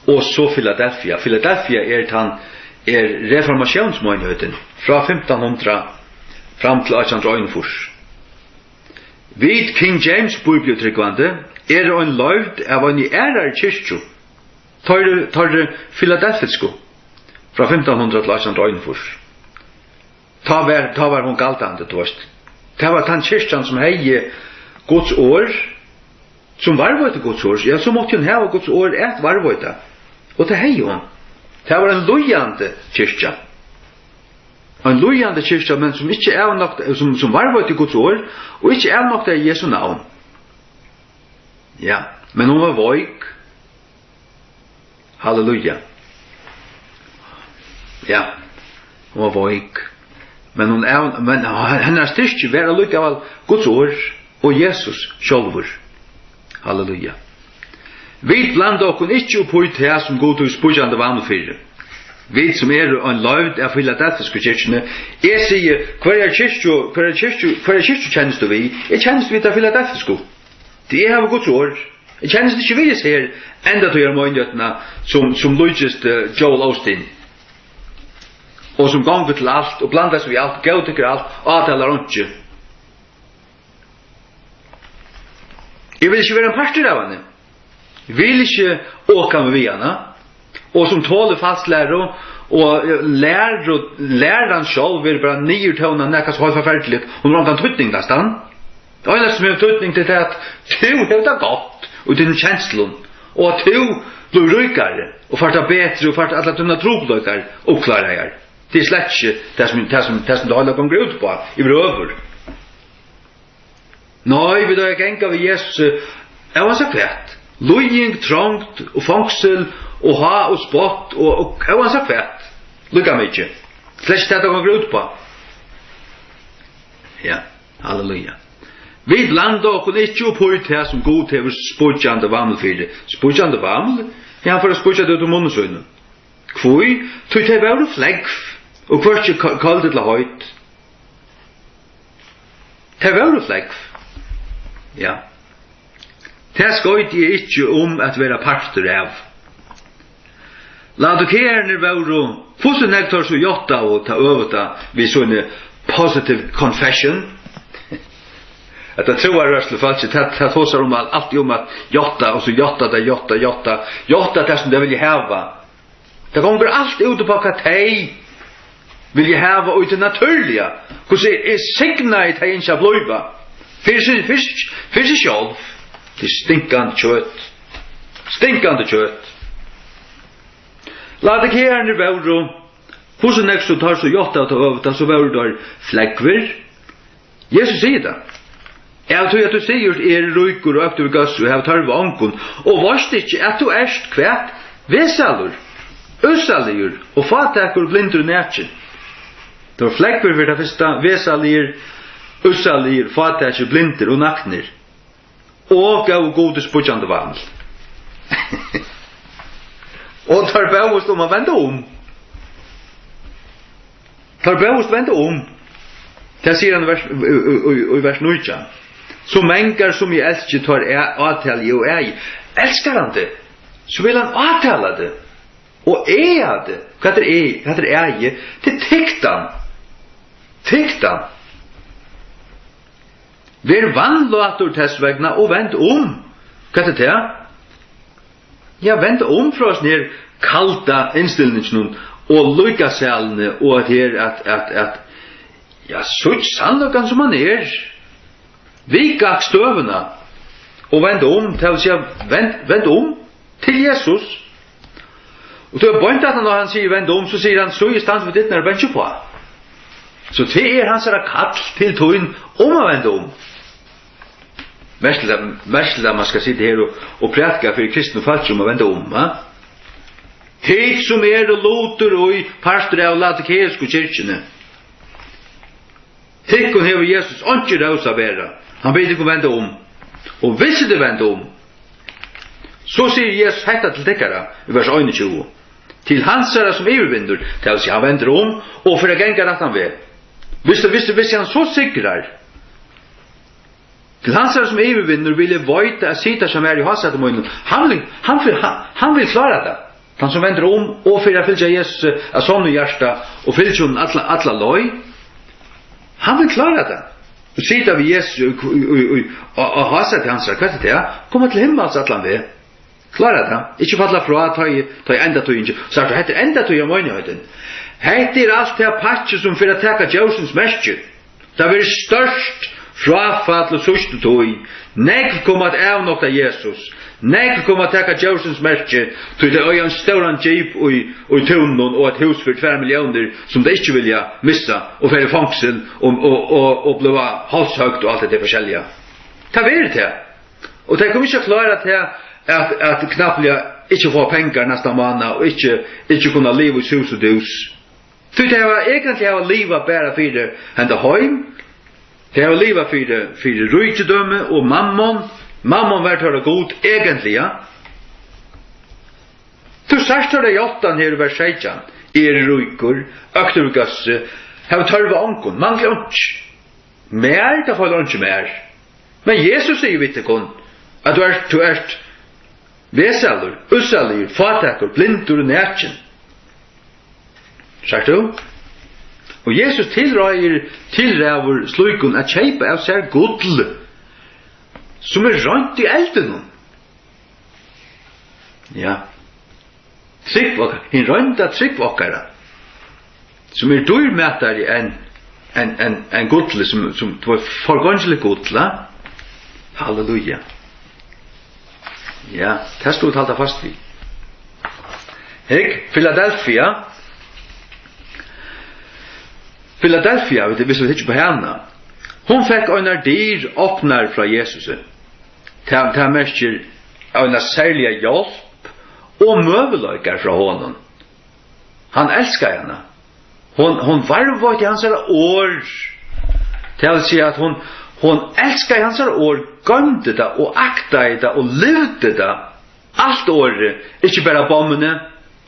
og so Filadelfia. Filadelfia er tann, er reformatiónsmeinigheitin frá fimtan hundrað fram til átjan hundrað og einogfýrs. Vit King James bíbliutrúgvandi eru ein leivd av eini aðrari kirkju, teirri, teirri filadelfisku, frá fimtan hundrað til átjan hundrað og einogfýrs. Tá var, tá var hon galdandi, tú veist. Tað var tann kirkjan, sum hevði Guds orð, sum varðveitti Guds orð. Ja, so mátti hon hava Guds orð at varðveita. Og tað hevði hon. Tað var ein líðandi kirkja. Ein líðandi kirkja, men sum ikki avnoktaði, sum, sum varðveitti Guds orð, og ikki avnoktaði Jesu navn. Ja, men hon var veik. Halleluja. Ja, hon var veik. Men hon av-, men hennar styrki var allíkavæl Guds orð og Jesus sjálvur. Halleluja. Vit blanda okkum ikki upp í tað, sum Gud hevur spýkjandi vaml fyri. Vit, sum eru ein leivd av Filadelfisku kirkjuni, eg sigi, hvørja kirkju, hvørja kirkju, hvørja kirkju kennist tú við? Eg kennist við ta Filadelfisku. Tí eg havi Guds orð. Eg kennist ikki við hesa her endatøðarmeinigheitini, sum, sum líkist, eh, Joel Osteen. Og sum gongur til alt, og blandar seg við alt, góðtekur alt, átalar einki. Eg vil ikki vera ein partur av henni. Eg vil ikki oka meg við hana. Og sum tolir falsklæru, og, eh, læru, læran sjálv er bara niðurtónað, nakað so heilt forferdiligt. Hon hevur ongan týdning næstan. Tað einasta sum hevur týdning, tað er tað, at tú hevur tað gott í tínum kenslum, og at tú blívur ríkari, og fært tað betri, og fært allar tínar trupulleikar uppkláraðar. Tað er slett ikki tað sum, tað sum, tað sum tað heila gongur út uppá, yvirhøvur. Nei, vit eiga at ganga við Jesusi, óansæð hvat. Líðing, trongd og fongsul og háð og spott og, og óansæð hvat. Líka mikið. Slett ikki tað, tað gongur út uppá. Ja, halleluja. Vit blanda okkum ikki upp í tað, sum Gud hevur spýkjandi vaml fyri. Spýkjandi vaml? Ja, hann fer at spýkja tey út úr munni sínum. Hví? Tí tey vóru flógv, og hvørki kø-, køld ella heit. Tey vóru flógv. Ja. Tað skoyti eg ikki um at vera partur av. Laodikeararnir vóru, hvussu nógv teir so játtaðu tað øvuta við síni positive confession. Hetta trúarrørslufólkið, tað, tað tosar um at, altíð um at játta, og so játta tey, játta, játta, játta tað, sum tey vilja hava. Tað gongur alt út uppá, hvat tey vilja hava í tí natúrliga, hvussu eg, eg signaði tey ynskja at blíva. Fyri seg, fyri, fyri seg sjálv. Tað er stinkandi kjøt. Stinkandi kjøt. Laodikeararnir vóru, hvussu nógv so teir so játtaðu tað øvuta, so vóru teir flógvir. Jesus sigur tað. Av tí at tú sigur, eg eri ríkur og øktur við góðs og havi tørv á ongum, og veitst ikki, at tú ert hvat? Vesælur, ússaligur og fátækur, blindur og nakin. Teir vóru flógvir fyri tað fyrsta, vesælir, ússalir, fátækir, blindir og naknir. Og góði Gudi spýkjandi vaml. Og teir bóðust um at venda um. Teir bóðust venda um. Tað sigur hann í vers, í, í, í, í vers nítjan. So mangar sum eg elski, teir átali eg og æi. Elskar hann teg, so vil hann átala teg. Og æa teg. Hvat er æ-, hvat er æi? Tað er tyktan. Tyktan. Ver vanlátur tess vegna og vend um. Hvat er tað? Ja, vend um frá hesum her kalda innstillinginum og líkasæluni og at her at, at, at, ja, síggj sannleikan sum hann er. Viðgakk støðuna og vend um, tað vil siga, vend, vend um til Jesus. Og tú er beint at hann, og hann sigur, vend um, so sigur hann, so eg standi við dyrnar og banki uppá. So tað er hansara kall til tín um at venda um. Merkiligt, merkiligt, at man skal sita her og, og prædika fyri kristnu fólki um at venda um, va? Tit sum eru lutur í partur av laodikeisku kirkjuni, tykkum hevur Jesus einki rós at bera. Hann biður tykkum venda um. Og hvis tit venda um, so sigur Jesus hetta til tykkara, í vers einogtjúgu. Til hansara sum yvirvinnur, tað vil siga, hann vendir um og fer at ganga rættan veg. Hvis, hvis, hvis hann so sigrar, til hansara sum yvirvinnur vil eg veita at sita hjá mær í hásæti mínum. Hann vil, hann vil, hann, hann vil klára tað. Tann sum vendir um og fer at fylgja Jesusi av sonnum hjarta og fylgja honum alla, alla leið, hann vil klára tað. Og sita við Jesusi í, í, í, í, á, á hásæti hansara, hvat er tað? Koma til himmals allan veg. Klára tað. Ikki falla frá, tá ið, tá ið endatíðin kemur. Sært tú, hetta er endatíðarmeinigheitin. Hetta er alt tað pakki sum fer at taka djórsins merki. Tað verður stórt, Fráfall og síðstu tíð. Nógv koma at avnokta Jesus. Nógv koma at taka djórsins merki, tí tey eiga ein stóran jeep í, í túninum og eitt hús fyri tvær milliónir, sum tey ikki vilja missa, og fara í fongsul og, og, og, og blíva hálshøgd og alt hetta forskelliga. Tað verður tað. Og tey koma ikki at klára tað at, at knappliga ikki fáa pengar næsta mánað og ikki, ikki kunna liva í hús og dús. Tí tey hava, eigentliga hava livað bara fyri henda heim. Tey hava livað fyri, fyri ríkidømi og mammon. Mammon var teirra gud, eigentliga. Tú sært teirra játtan her í vers seytjan: Eg eri ríkur, øktur við góðsi, havi tørv á ongum, mangli einki. Mær, tað feilar einki mær. Men Jesus sigur við tykkum, at tú ert, tú ert vesælur, útsæligur, fátækur, blindur og nakin. Sært tú? Og Jesus tilráðir, tilræður slíkum at keypa av sær gull, sum er reint í eldinum. Ja. Trúgv okkara, hin roynda trúgv okkara, sum er dýrmætari enn, enn, enn, enn gullið, sum, sum, tað var forgongiligt gull, ha? Halleluja. Ja, tað skulu vit halda fast við. Hygg, Filadelfia. Filadelfia, vit, viss vit hyggja upp á hana, hon fekk einar dyr opnar frá Jesusi. Tað, tað merkir eina serliga hjálp og møguleikar frá honum. Hann elskaði hana. Hon, hon varðveitti hansara orð. Tað vil siga, at hon, hon elskaði hansara orð, goymdi tað og aktaði tað og livdi tað. Alt orðið, ikki bara bommuni,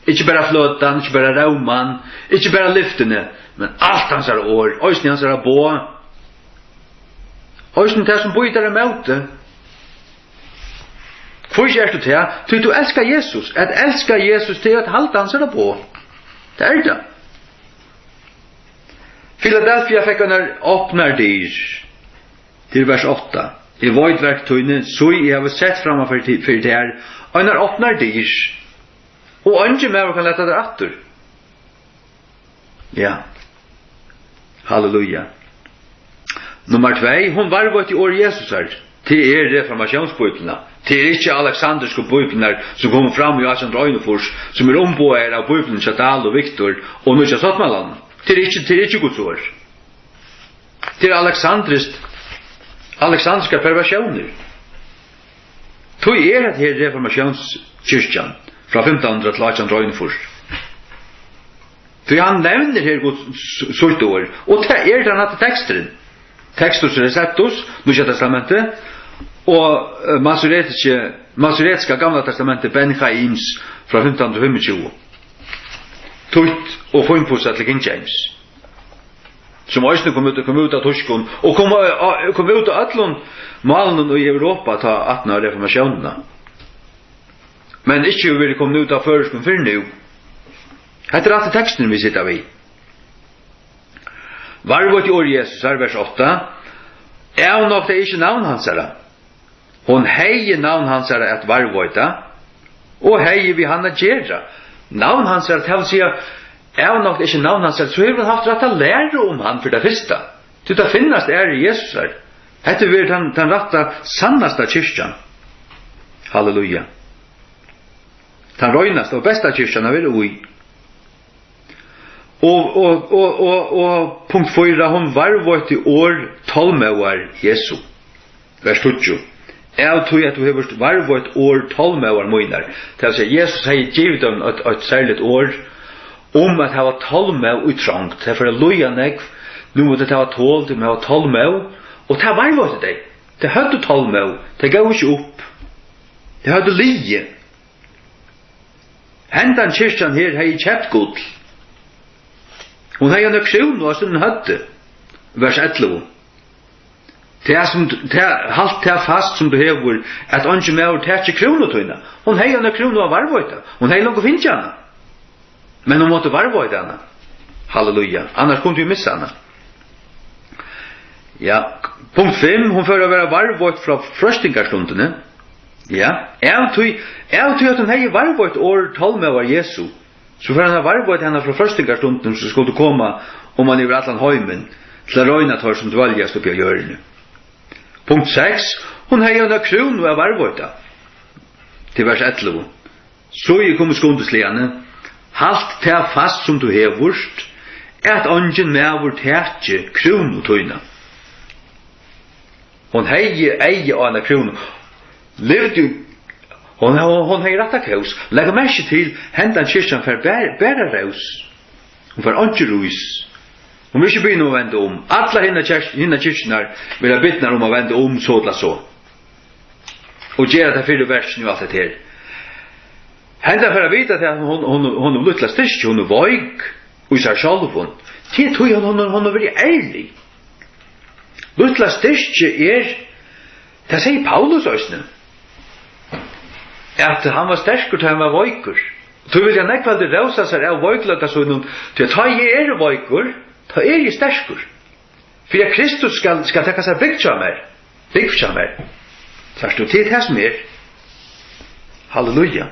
ikki bara fløtan, ikki bara róman, ikki bara lyftini, men alt hansara orð, eisini hansara boð. Eisini tað sum býtar ímóti. Hví gert tú tað? Tí tú elskar Jesus. At elska Jesus, tað er at halda hansara boð. Tað er tað. Filadelfia fekk einar opnar dyr. Til vers átta. Eg veit verk tíni, sí, eg havi sett framman fyri ti-, fyri tær einar opnar dyr, og eingin maður kann lata tær aftur. Ja. Halleluja. Nummar tvey, hon varðveitti orð Jesusar. Tað er reformatiónsbíblian. Tað er ikki aleksandrisku bíbliurnar, sum komu fram í átjan hundrað og einogfýrs, sum eru umboðaðar av bíbliunum hjá Dahl og Victor og Nýggja sáttmálanum. Tað er ikki, tað er ikki Guds orð. Tað er aleksandriskt, aleksandriskar perversiónir. Tí er hetta her reformatiónskirkjan frá fimtan hundrað til átjan hundrað og einogfýrs. Tí hann nevnir her Guds s-, sítt orð, og tað er tann rætti teksturin. Textus Receptus, Nýggja Testamentið, og, eh, Masoretiske, Masoretiska Gamla Testamentið, Ben Chaims, frá fimtan hundrað og fimmogtjúgu. Týtt og fínpussað til King James, sum eisini kom út, kom út á týskum, og kom á, á, kom út á øllum málunum í Europa tá aftan á reformatiónina. Men ikki hevur verið komin út á føroyskum fyrr nú. Hetta er aftur teksturin, vit sita við. Varðveitti orð Jesusar, vers átta. Avnoktaði ikki navn hansara. Hon hevði navn hansara at varðveita, og hevði við hann at gera. Navn hansara, tað vil siga, avnoktaði ikki navn hansara, so hevur hon havt rætta læru um hann fyri tað fyrsta. Tí tað finnast aðrir Jesusar. Hetta verður tann, tann rætta, sannasta kirkjan. Halleluja. Tann reinasta og besta kirkjan at vera í. Og, og, og, og, og punkt fýra, hon varðveitti orð tollmóðar Jesu. Vers tíggju. Av tí at tú hevur varðveitt orð tollmóðar mínar. Tað vil siga, Jesus hevði givið teimum eitt, eitt serligt orð um at hava tollmóð í trongd. Tey fóru at líða nógv, nú mugu tey hava tol, tey mugu hava tollmóð, og tað varðveittu tey. Tey høvdu tollmóð, tey góvu ikki upp. Tey høvdu liðið. Hendan kirkjan her hevði keypt gull. Hon hevði eina krúnu á sínum høvdi. Vers ellivu. Tað sum, tað, halt tað fast sum tú hevur, at eingin maður taki krúnu tína. Hon hevði eina krúnu at varðveita. Hon hevði longu fingið hana. Men hon mátti varðveita hana. Halleluja. Annars kundi vit missa hana. Ja, punkt fimm, hon fer at vera varðveitt frá freistingarstundini. Ja, av tí, av tí at hon hevði varðveitt orð tollmóðar Jesu, so fer hann at varðveita hana frá freistingarstundini, sum skuldu koma um hann yvir allan heimin, til at royna teir, sum dvøljast uppi á jørðini. Punkt seks, hon hevði eina krúnu av varðveita. Til vers ellivu. So eg kom í skundisligani, halt tað fast, sum tú hevur, at eingin maður taki krúnu tína. Hon hevði eyga á eina krúnu. Livdi, hon, hon, hon hevði rætta kós. Legg merki til, hendan kirkjan fær bara, bara rós. Hon fær einki rís. Hon vil ikki biðja um at venda um. Allar hinar kirk-, hinar kirkjurnar verða bidnar um at venda um, so ella so. Og gera tað fyrru verkini og alt hetta her. Henda fer at vita, at hon, hon, hon er lítla styrki, hon er veik í sær sjálvum. Tí, tí hon, hon, hon er verið ærlig. Lítla styrki er, tað segði Paulus eisini, at hann var sterkur, tá hann var veikur. Tí vildi hann nógv heldur rósa sær av veikleika sínum, tí at tá eg eri veikur, tá eri eg sterkur. Fyri at Kristus skal, skal taka sær bygd hjá mær. Bygd hjá mær. Sært tú, tað er tað sum er. Halleluja.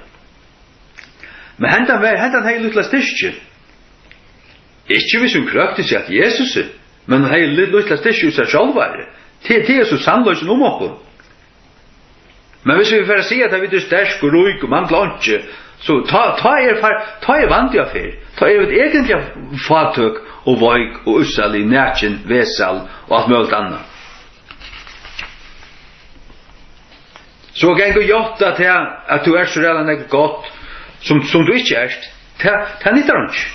Men hendan var, hendan hevði lítla styrki. Ikki við sín krøkt í sær at Jesusi, men hon hevði lit-, lítla styrki í sær sjálvari. Tað, tað er so sannleikin um okkum. Men hvis vit fara at siga, at vit eru sterk og rík og mangla einki, so tá, tá er far-, tá er vandi á ferð. Tá eru vit eigentliga fátøk og veik og ússalig, nakin, vesæl og alt møguligt annað. So ganga og játta tað, at tú ert so ræðuliga nógv gott, sum, sum tú ikki ert. Tað, tað nyttar einki.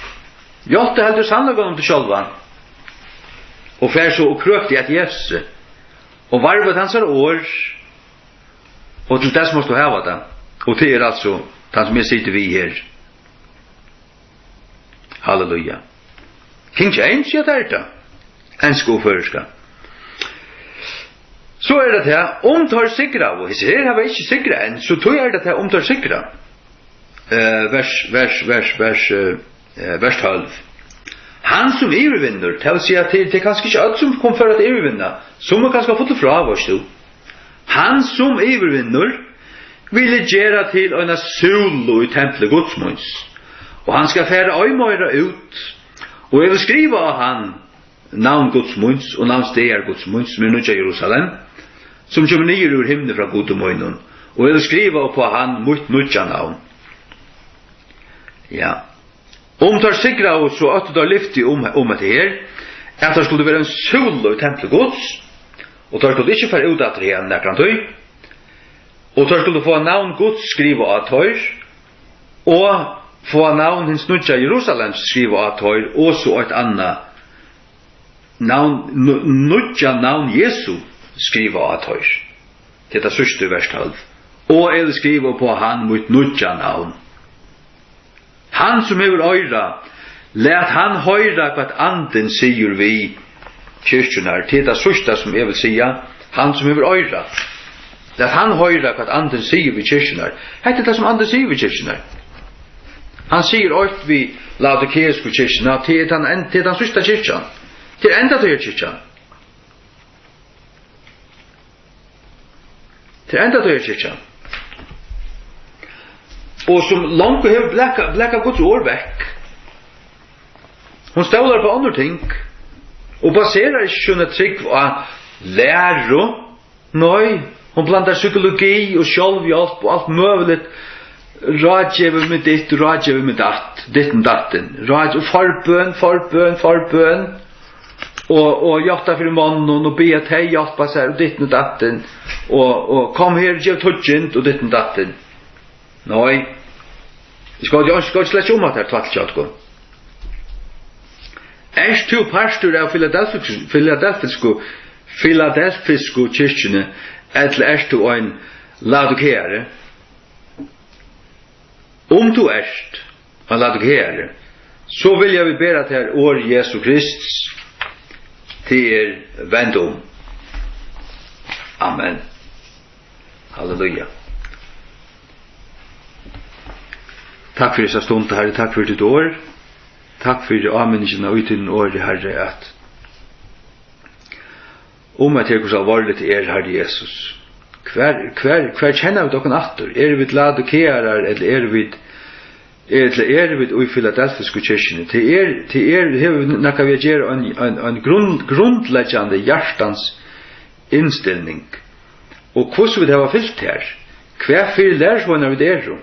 Játta heldur sannleikan um teg sjálvan. Og far so og krøk teg at Jesusi. Og varðveit hansara orð. Og til tað mást tú hava tað. Og tað er altso tann, sum eg siti við her. Halleluja. King James, ja, tað er tað. Enska og føroyska. So er tað tað, um teir sigraðu, hesi her hava ikki sigrað enn, so tí er tað tað, um teir sigra. Eh, vers, vers, vers, vers, eh, eh, vers tólv. Hann sum yvirvinnur, tað vil siga, tað, tað er kanska ikki øll, sum koma fyri at yvirvinna, sum er kanska fullur frá, veitst tú. Hann sum yvirvinnur, vil eg gera til eina súlu í templi Guds míns, og hann skal fara ei meira út, og eg vil skriva á hann navn Guds míns og navn staðar Guds míns, sum er Nýggja Jerusalem, sum kemur niður úr himni frá Gudi mínum, og eg vil skriva upp á hann mítt nýggja navn. Ja. Um teir sigraðu, so óttu teir lyfti um, um hetta her, at teir skuldu vera ein súla í templi Guds, og teir skuldu ikki fara út aftur hiðani nakrantíð, og teir skuldu fáa navn Guds skrivað á teir, og fáa navn hins nýggja Jerusalems skrivað á teir, og so eitt annað navn, nú-, nýggja navn Jesu skrivað á teir. Tað er tað síðsta í vers tólv. Og eg vil skriva upp á hann mítt nýggja navn. Hann sum hevur oyra, lat hann hoyra, hvat Andin sigur við kirkjurnar. Tað er tað síðsta, sum eg vil siga. Hann sum hevur oyra, lat hann hoyra, hvat Andin sigur við kirkjurnar. Hetta er tað, sum Andin sigur við kirkjurnar. Hann sigur eitt við Laodikeisku kirkjuna, tað er tann en-, tað er tann síðsta kirkjan. Tað er endatíðarkirkjan. Til enda tá er kirkjan. Og sum longu hevur blakað, blakað Guds orð vekk. Hon stólar upp á onnur ting og baserar ikki sína trúgv á læru. Nei, hon blandar psykologi og sjálvhjálp og alt møguligt. Ráðgevur meg ditt, ráðgevur meg datt, dittin dattin. Ráð-, og forbøn, forbøn, forbøn. Og, og játta fyri monnum og biðja tey hjálpa sær og dittin og dattin. Og, og kom her, gev tíggjund og dittin dattin. Nei. Eg skal, eg skal slett ikki um at tað er tvalt hjá okkum. Ert tú partur av filadelfisku, filadelfisku, filadelfisku kirkjuni, ella ert tú ein laodikeari? Um tú ert ein laodikeari, so vilja vit bera tær orð Jesu Krists, tað er: vend um. Amen. Halleluja. Takk fyri hesa stund, Harri. Takk fyri títt orð. Takk fyri áminningina í tínum orði, Harri, at um at tað er, hvussu alvorligt tað er, Harri Jesus. Hvar, hvar, hvar kenna vit okkum aftur? Eru vit laodikearar, ella eru vit, ella eru vit í filadelfisku kirkjuni? Tað er, tað er, hevur nakað við at gera ein, ein, ein grund-, grundleggjandi hjartans innstilling, og hvussu vit hava fylgt har, hvat fyri lærisveinar vit eru,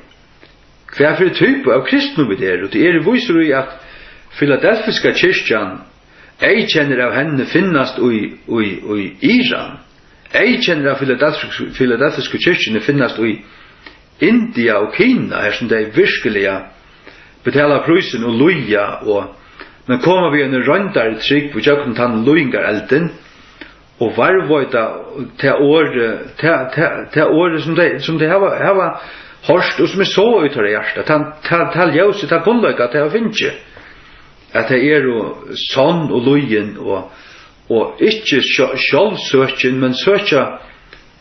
hvat fyri typu av kristnum vit eru. Tí eg eri vísur í, at Filadelfiska kirkjan, eyðkennir av henni finnast í, í, í Iran, eyðkennir av Filadelfisku, Filadelfisku kirkjuni finnast í India og Kina, her sum tey virkiliga betala prísin og líða, og, men koma við eini royndari trúgv ígjøgnum tann líðingareldin og varðveita tað orðið, tað, tað, tað orðið, sum tey, sum tey hava, hava hoyrt, og sum er sáð í teirra hjarta, tað, tað, tað ljósið, tað kunnleika, tey hava fingið, at tey eru sonn og lýðin og, og ikki sjó-, sjálvsøkin, men søkja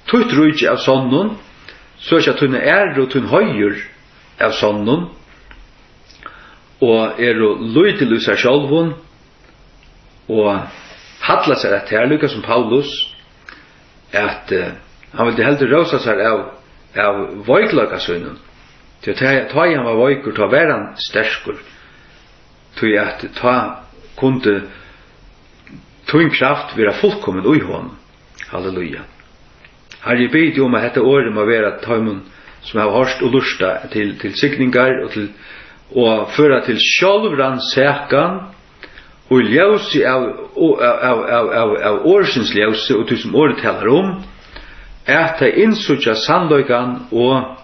títt ríki av sonnum, søkja tína æru og tín heiður av sonnum, og eru lítil í sær sjálvum, og halla sær at tær, líka sum Paulus, at, eh, hann vildi heldur rósa sær av, av veikleika sínum. Tí at tá, tá ið hann var veikur, tá var hann sterkur. Tí at tá kundi tín kraft vera fullkomin í honum. Halleluja. Harri, eg biði teg um, at hetta orðið má vera teimum, sum hava hoyrt og lurtað, til, til signingar og til, og føra til sjálvrannsakan, og í ljósi av, og av, av, av, av, av orðsins ljósi og tí, sum orðið talar um, at tey innsíggja sannleikan og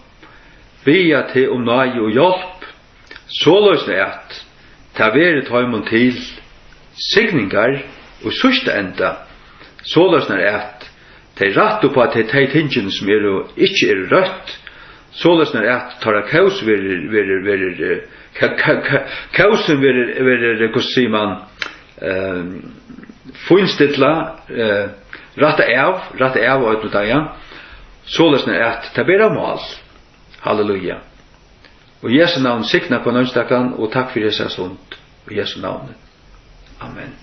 biðja teg um náði og hjálp, soleiðis at tað verður teimum til signingar í síðsta enda, soleiðis at tey rætta upp á tey, tey tingini, sum eru, ikki eru røtt, soleiðis at teirra kós verður, verður, verður, eh, ka-, ka-, ka-, kósin verður, verður, eh, hvussu sigur mann, eh, fínstilla, eh, rætta av, rætta av á øllum degi, soleiðis at tað ber á mál. Halleluja. Og Jesu navn signa hvønn einstakan, og takk fyri hesa stund. Í Jesu navni. Amen.